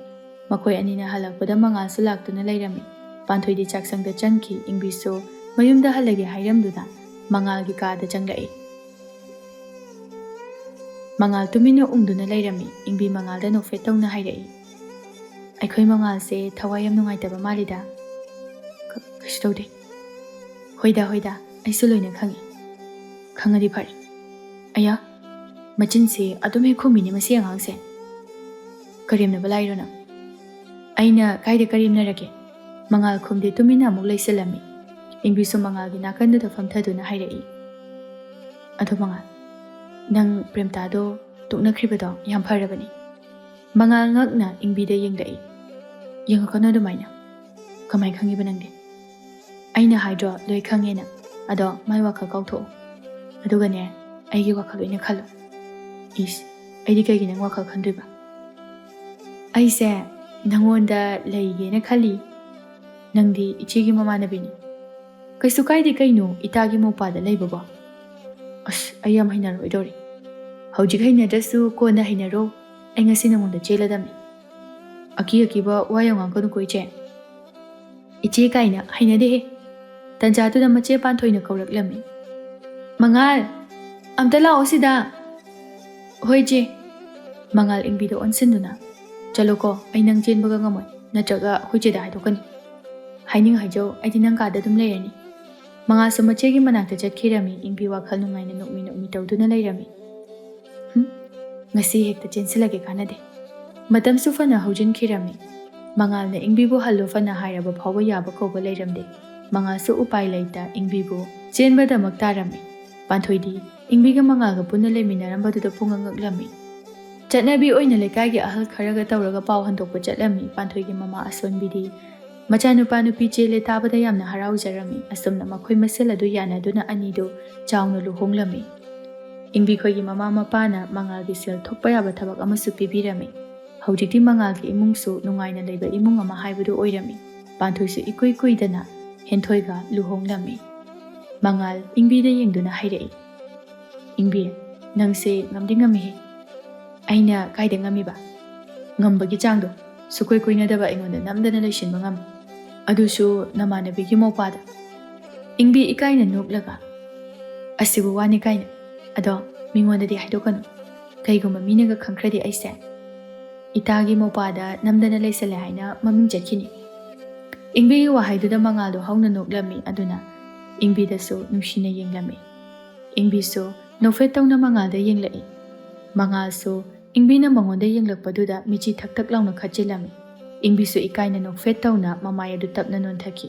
ꯃꯈꯣꯏ ꯑꯅꯤꯅ ꯍꯜꯂꯛꯄꯗ ꯃꯉꯥꯜꯁꯨ ꯂꯥꯛꯇꯨꯅ ꯂꯩꯔꯝꯃꯤ꯫ ꯄꯥꯟꯊꯣꯏꯗꯤ ꯆꯥꯛꯁꯪꯗ ꯆꯪꯈꯤ꯫ ꯏꯪꯕꯤꯁꯨ ꯃꯌꯨꯝꯗ ꯍꯜꯂꯒꯦ ꯍꯥꯏꯔꯝꯗꯨꯅ ꯃꯉꯥꯜꯒꯤ ꯀꯥꯗ ꯆꯪꯂꯛꯏ꯫ ꯃꯉꯥꯜ ꯇꯨꯃꯤꯟꯅ ꯎꯪꯗꯨꯅ ꯂꯩꯔꯝꯃꯤ꯫ ꯏꯪꯕꯤ ꯃꯉꯥꯜꯗ ꯅꯣꯛꯐꯦꯠ ꯇꯧꯅ ꯍꯥꯏꯔꯛꯏ, "ꯑꯩꯈꯣꯏ ꯃꯉꯥꯜꯁꯦ ꯊꯋꯥꯏ ꯌꯥꯝ ꯅꯨꯡꯉꯥꯏꯇꯕ ꯃꯥꯜꯂꯤꯗ꯫" "ꯀ-, ꯀꯩꯁꯨ ꯇꯧꯗꯦ꯫" "ꯍꯣꯏꯗ, ꯍꯣꯏꯗ, ꯑꯩꯁꯨ ꯂꯣꯏꯅ ꯈꯪꯉꯤ꯫ ꯈꯪꯉꯗꯤ ꯐꯔꯦ꯫" "ꯑꯌꯥ, ꯃꯆꯤꯟꯁꯦ ꯑꯗꯨꯝ ꯍꯦꯛ ꯈꯨꯝꯃꯤꯅꯦ ꯃꯁꯤ ꯑꯉꯥꯡꯁꯦ꯫ ꯀꯔꯦꯝꯅꯕ ꯂꯥꯛꯏꯔꯣ ꯅꯪ?" "ꯑꯩꯅ ꯀꯥꯏꯗ ꯀꯔꯦꯝꯅꯔꯒꯦ?" ꯃꯉꯥꯜ ꯈꯨꯝꯗꯦ, ꯇꯨꯃꯤꯟꯅ ꯑꯃꯨꯛ ꯂꯩꯁꯤꯜꯂꯝꯃꯤ꯫ ꯏꯪꯕꯤꯁꯨ ꯃꯉꯥꯜꯒꯤ ꯅꯥꯀꯟꯗꯨꯗ ꯐꯝꯊꯗꯨꯅ ꯍꯥꯏꯔꯛꯏ, "ꯑꯗꯣ ꯃꯉꯥꯜ, ꯅꯪ ꯄ꯭ꯔꯦꯝꯇꯥꯗꯣ ꯇꯣꯛꯅꯈ꯭ꯔꯤꯕꯗꯣ ꯌꯥꯝ ꯐꯔꯕꯅꯤ꯫" ꯃꯉꯥꯜ ꯉꯛꯅ ꯏꯪꯕꯤꯗ ꯌꯦꯡꯂꯛꯏ꯫ "ꯌꯦꯡꯉꯛꯀꯅꯨ ꯑꯗꯨꯃꯥꯏꯅ꯫ ꯀꯃꯥꯏ ꯈꯪꯉꯤꯕ ꯅꯪꯗꯤ?" "ꯑꯩꯅ ꯍꯥꯏꯗ꯭ꯔꯣ ꯂꯣꯏ ꯈꯪꯉꯦꯅ꯫ ꯑꯗꯣ ꯃꯥꯏ ꯋꯥꯈꯜ ꯀꯥꯎꯊꯣꯛꯑꯣ꯫ ꯑꯗꯨꯒꯅꯦ, ꯑꯩꯒꯤ ꯋꯥꯈꯜ ꯑꯣꯏꯅ ꯈꯜꯂꯣ꯫" "ꯏꯁ, ꯑꯩꯗꯤ ꯀꯩꯒꯤ ꯅꯪ ꯋꯥꯈꯜ ꯈꯟꯗꯣꯏꯕ?" "ꯑꯩꯁꯦ ꯅꯪꯉꯣꯟꯗ ꯂꯩꯒꯦꯅ ꯈꯜꯂꯤ꯫ ꯅꯪꯗꯤ ꯏꯆꯦꯒꯤ ꯃꯃꯥꯟꯅꯕꯤꯅꯤ꯫" "ꯀꯩꯁꯨ ꯀꯥꯏꯗꯦ ꯀꯩꯅꯣ, ꯏꯇꯥꯒꯤ ꯃꯧꯄꯥꯗ ꯂꯩꯕꯕꯣ?" "ꯑꯁ, ꯑꯩ ꯌꯥꯝ ꯍꯩꯅꯔꯣꯏꯗꯧꯔꯤ꯫" "ꯍꯧꯖꯤꯛ ꯍꯩꯅꯗ꯭ꯔꯁꯨ ꯀꯣꯟꯅ ꯍꯩꯅꯔꯣ꯫ ꯑꯩ ꯉꯁꯤ ꯅꯉꯣꯟꯗ ꯆꯦꯜꯂꯗꯝꯅꯤ꯫" ꯑꯀꯤ ꯑꯀꯤꯕ ꯋꯥ ꯌꯥꯝ ꯉꯥꯡꯒꯅꯨꯀꯣ ꯏꯆꯦ꯫ "ꯏꯆꯦ ꯀꯥꯏꯅ ꯍꯩꯅꯗꯦꯍꯦ"꯫ ꯇꯟꯖꯥꯗꯨꯗ ꯃꯆꯦ ꯄꯥꯟꯊꯣꯏꯅ ꯀꯧꯔꯛꯂꯝꯃꯤ꯫ "ꯃꯉꯥꯜ, ꯑꯝꯇ ꯂꯥꯛꯑꯣ ꯁꯤꯗ"꯫ "ꯍꯣꯏ ꯏꯆꯦ"꯫ ꯃꯉꯥꯜ ꯏꯪꯕꯤꯗ ꯑꯣꯟꯁꯤꯟꯗꯨꯅ, "ꯆꯠꯂꯣꯀꯣ, ꯑꯩ ꯅꯪ ꯆꯦꯟꯕꯒ ꯉꯝꯃꯣꯏ, ꯅꯠꯇ꯭ꯔꯒ ꯑꯩꯈꯣꯏ ꯆꯦꯗ ꯍꯥꯏꯗꯣꯛꯀꯅꯤ꯫ ꯍꯥꯏꯅꯤꯡ ꯍꯥꯏꯖꯧ, ꯑꯩꯗꯤ ꯅꯪ ꯀꯥꯗ ꯑꯗꯨꯝ ꯂꯩꯔꯅꯤ"꯫ ꯃꯉꯥꯜꯁꯨ ꯃꯆꯦꯒꯤ ꯃꯅꯥꯛꯇ ꯆꯠꯈꯤꯔꯝꯃꯤ꯫ ꯏꯪꯕꯤ ꯋꯥꯈꯜ ꯅꯨꯡꯉꯥꯏꯅ ꯅꯣꯛꯃꯤ ꯅꯣꯛꯃꯤ ꯇꯧꯗꯨꯅ ꯂꯩꯔꯝꯃꯤ꯫ "ꯍꯨꯝ, ꯉꯁꯤ ꯍꯦꯛꯇ ꯆꯦꯟꯁꯤꯜꯂꯒꯦ, ꯀꯥꯟꯅꯗꯦ"꯫ ꯃꯇꯝꯁꯨ ꯐꯅ ꯍꯧꯖꯤꯟꯈꯤꯔꯝꯃꯤ꯫ ꯃꯉꯥꯜꯅ ꯏꯪꯕꯤꯕꯨ "ꯍꯜꯂꯣ" ꯐꯅ ꯍꯥꯏꯔꯕ ꯐꯥꯎꯕ ꯌꯥꯕ ꯀꯧꯕ ꯂꯩꯔꯝꯗꯦ꯫ ꯃꯉꯥꯜꯁꯨ ꯎꯄꯥꯏ ꯂꯩꯇ ꯏꯪꯕꯤꯕꯨ ꯆꯦꯟꯕꯗꯃꯛ ꯇꯥꯔꯝꯃꯤ꯫ ꯄꯥꯟꯊꯣꯏꯗꯤ ꯏꯪꯕꯤꯒ ꯃꯉꯥꯜꯒ ꯄꯨꯟꯅ ꯂꯩꯃꯤꯟꯅꯔꯝꯕꯗꯨꯗ ꯄꯨꯡꯉꯛ ꯉꯛꯂꯝꯃꯤ꯫ ꯆꯠꯅꯕꯤ ꯑꯣꯏꯅ ꯂꯩꯀꯥꯏꯒꯤ ꯑꯍꯜ ꯈꯔꯒ ꯇꯧꯔꯒ ꯄꯥꯎ ꯍꯟꯗꯣꯛꯄ ꯆꯠꯂꯝꯃꯤ꯫ ꯄꯥꯟꯊꯣꯏꯒꯤ ꯃꯃꯥ ꯑꯁꯣꯟꯕꯤꯗꯤ ꯃꯆꯥꯅꯨꯄꯥ ꯅꯨꯄꯤ ꯆꯦꯜꯂꯦ ꯇꯥꯕꯗ ꯌꯥꯝꯅ ꯍꯔꯥꯎꯖꯔꯝꯃꯤ꯫ ꯑꯁꯨꯝꯅ ꯃꯈꯣꯏ ꯃꯁꯦꯜ ꯑꯗꯨ ꯌꯥꯅꯗꯨꯅ ꯑꯅꯤꯗꯨ ꯆꯥꯎꯅ ꯂꯨꯍꯣꯡꯂꯝꯃꯤ꯫ ꯏꯪꯕꯤꯈꯣꯏꯒꯤ ꯃꯃꯥ ꯃꯄꯥꯅ ꯃꯉꯥꯜꯒꯤ ꯁꯦꯜ ꯊꯣꯛꯄ ꯌꯥꯕ ꯊꯕꯛ ꯑꯃꯁꯨ ꯄꯤꯕꯤꯔꯝꯃꯤ꯫ ꯍꯧꯖꯤꯛꯇꯤ ꯃꯉꯥꯜꯒꯤ ꯏꯃꯨꯡꯁꯨ ꯅꯨꯡꯉꯥꯏꯅ ꯂꯩꯕ ꯏꯃꯨꯡ ꯑꯃ ꯍꯥꯏꯕꯗꯨ ꯑꯣꯏꯔꯝꯃꯤ꯫ ꯄꯥꯟꯊꯣꯏꯁꯨ ꯏꯀꯨꯏ ꯀꯨꯏꯗꯅ ꯍꯦꯟꯊꯣꯏꯒ ꯂꯨꯍꯣꯡꯂꯝꯃꯤ꯫ ꯃꯉꯥꯜ ꯏꯪꯕꯤꯗ ꯌꯦꯡꯗꯨꯅ ꯍꯥꯏꯔꯛꯏ, "ꯏꯪꯕꯤ, ꯅꯪꯁꯦ ꯉꯝꯗꯤ ꯉꯝꯃꯤꯍꯦ"꯫ "ꯑꯩꯅ ꯀꯥꯏꯗ ꯉꯝꯃꯤꯕ?" "ꯉꯝꯕꯒꯤ ꯆꯥꯡꯗꯣ ꯁꯨꯀꯣꯏ ꯀꯣꯏꯅꯗꯕ ꯑꯩꯉꯣꯟꯗ ꯅꯝꯗꯅ ꯂꯩꯁꯤꯟꯕ ꯉꯝꯃꯤ, ꯑꯗꯨꯁꯨ ꯅꯃꯥꯟꯅꯕꯤꯒꯤ ꯃꯧꯄꯥꯗ"꯫ ꯏꯪꯕꯤ ꯏꯀꯥꯏꯅ ꯅꯣꯛꯂꯒ, "ꯑꯁꯤꯕꯨ ꯋꯥꯅꯤ ꯀꯥꯏꯅ? ꯑꯗꯣ ꯃꯤꯉꯣꯟꯗꯗꯤ ꯍꯥꯏꯗꯣꯛꯀꯅꯨ, ꯀꯩꯒꯨꯝꯕ ꯃꯤꯅꯒ ꯈꯪꯈ꯭ꯔꯗꯤ ꯑꯩꯁꯦ"꯫ "ꯏꯇꯥꯒꯤ ꯃꯧꯄꯥꯗ ꯅꯝꯗꯅ ꯂꯩꯁꯜꯂꯦ ꯍꯥꯏꯅ ꯃꯃꯤꯡ ꯆꯠꯈꯤꯅꯤ"꯫ ꯏꯪꯕꯤꯒꯤ ꯋꯥꯍꯩꯗꯨꯗ ꯃꯉꯥꯜꯗꯣ ꯍꯧꯅ ꯅꯣꯛꯂꯝꯃꯤ, ꯑꯗꯨꯅ ꯏꯪꯕꯤꯗꯁꯨ ꯅꯨꯡꯁꯤꯅ ꯌꯦꯡꯂꯝꯃꯤ꯫ ꯏꯪꯕꯤꯁꯨ ꯅꯣꯛꯐꯦꯠ ꯇꯧꯅ ꯃꯉꯥꯜꯗ ꯌꯦꯡꯂꯛꯏ꯫ ꯃꯉꯥꯜꯁꯨ ꯏꯪꯕꯤꯅ ꯃꯉꯣꯟꯗ ꯌꯦꯡꯂꯛꯄꯗꯨꯗ ꯃꯤꯆꯤ ꯊꯛ ꯊꯛ ꯂꯥꯎꯅ ꯈꯠꯆꯤꯜꯂꯝꯃꯤ꯫ ꯏꯪꯕꯤꯁꯨ ꯏꯀꯥꯏꯅ ꯅꯣꯛꯐꯦꯠ ꯇꯧꯅ ꯃꯃꯥꯏ ꯑꯗꯨ ꯇꯞꯅ ꯅꯣꯟꯊꯈꯤ꯫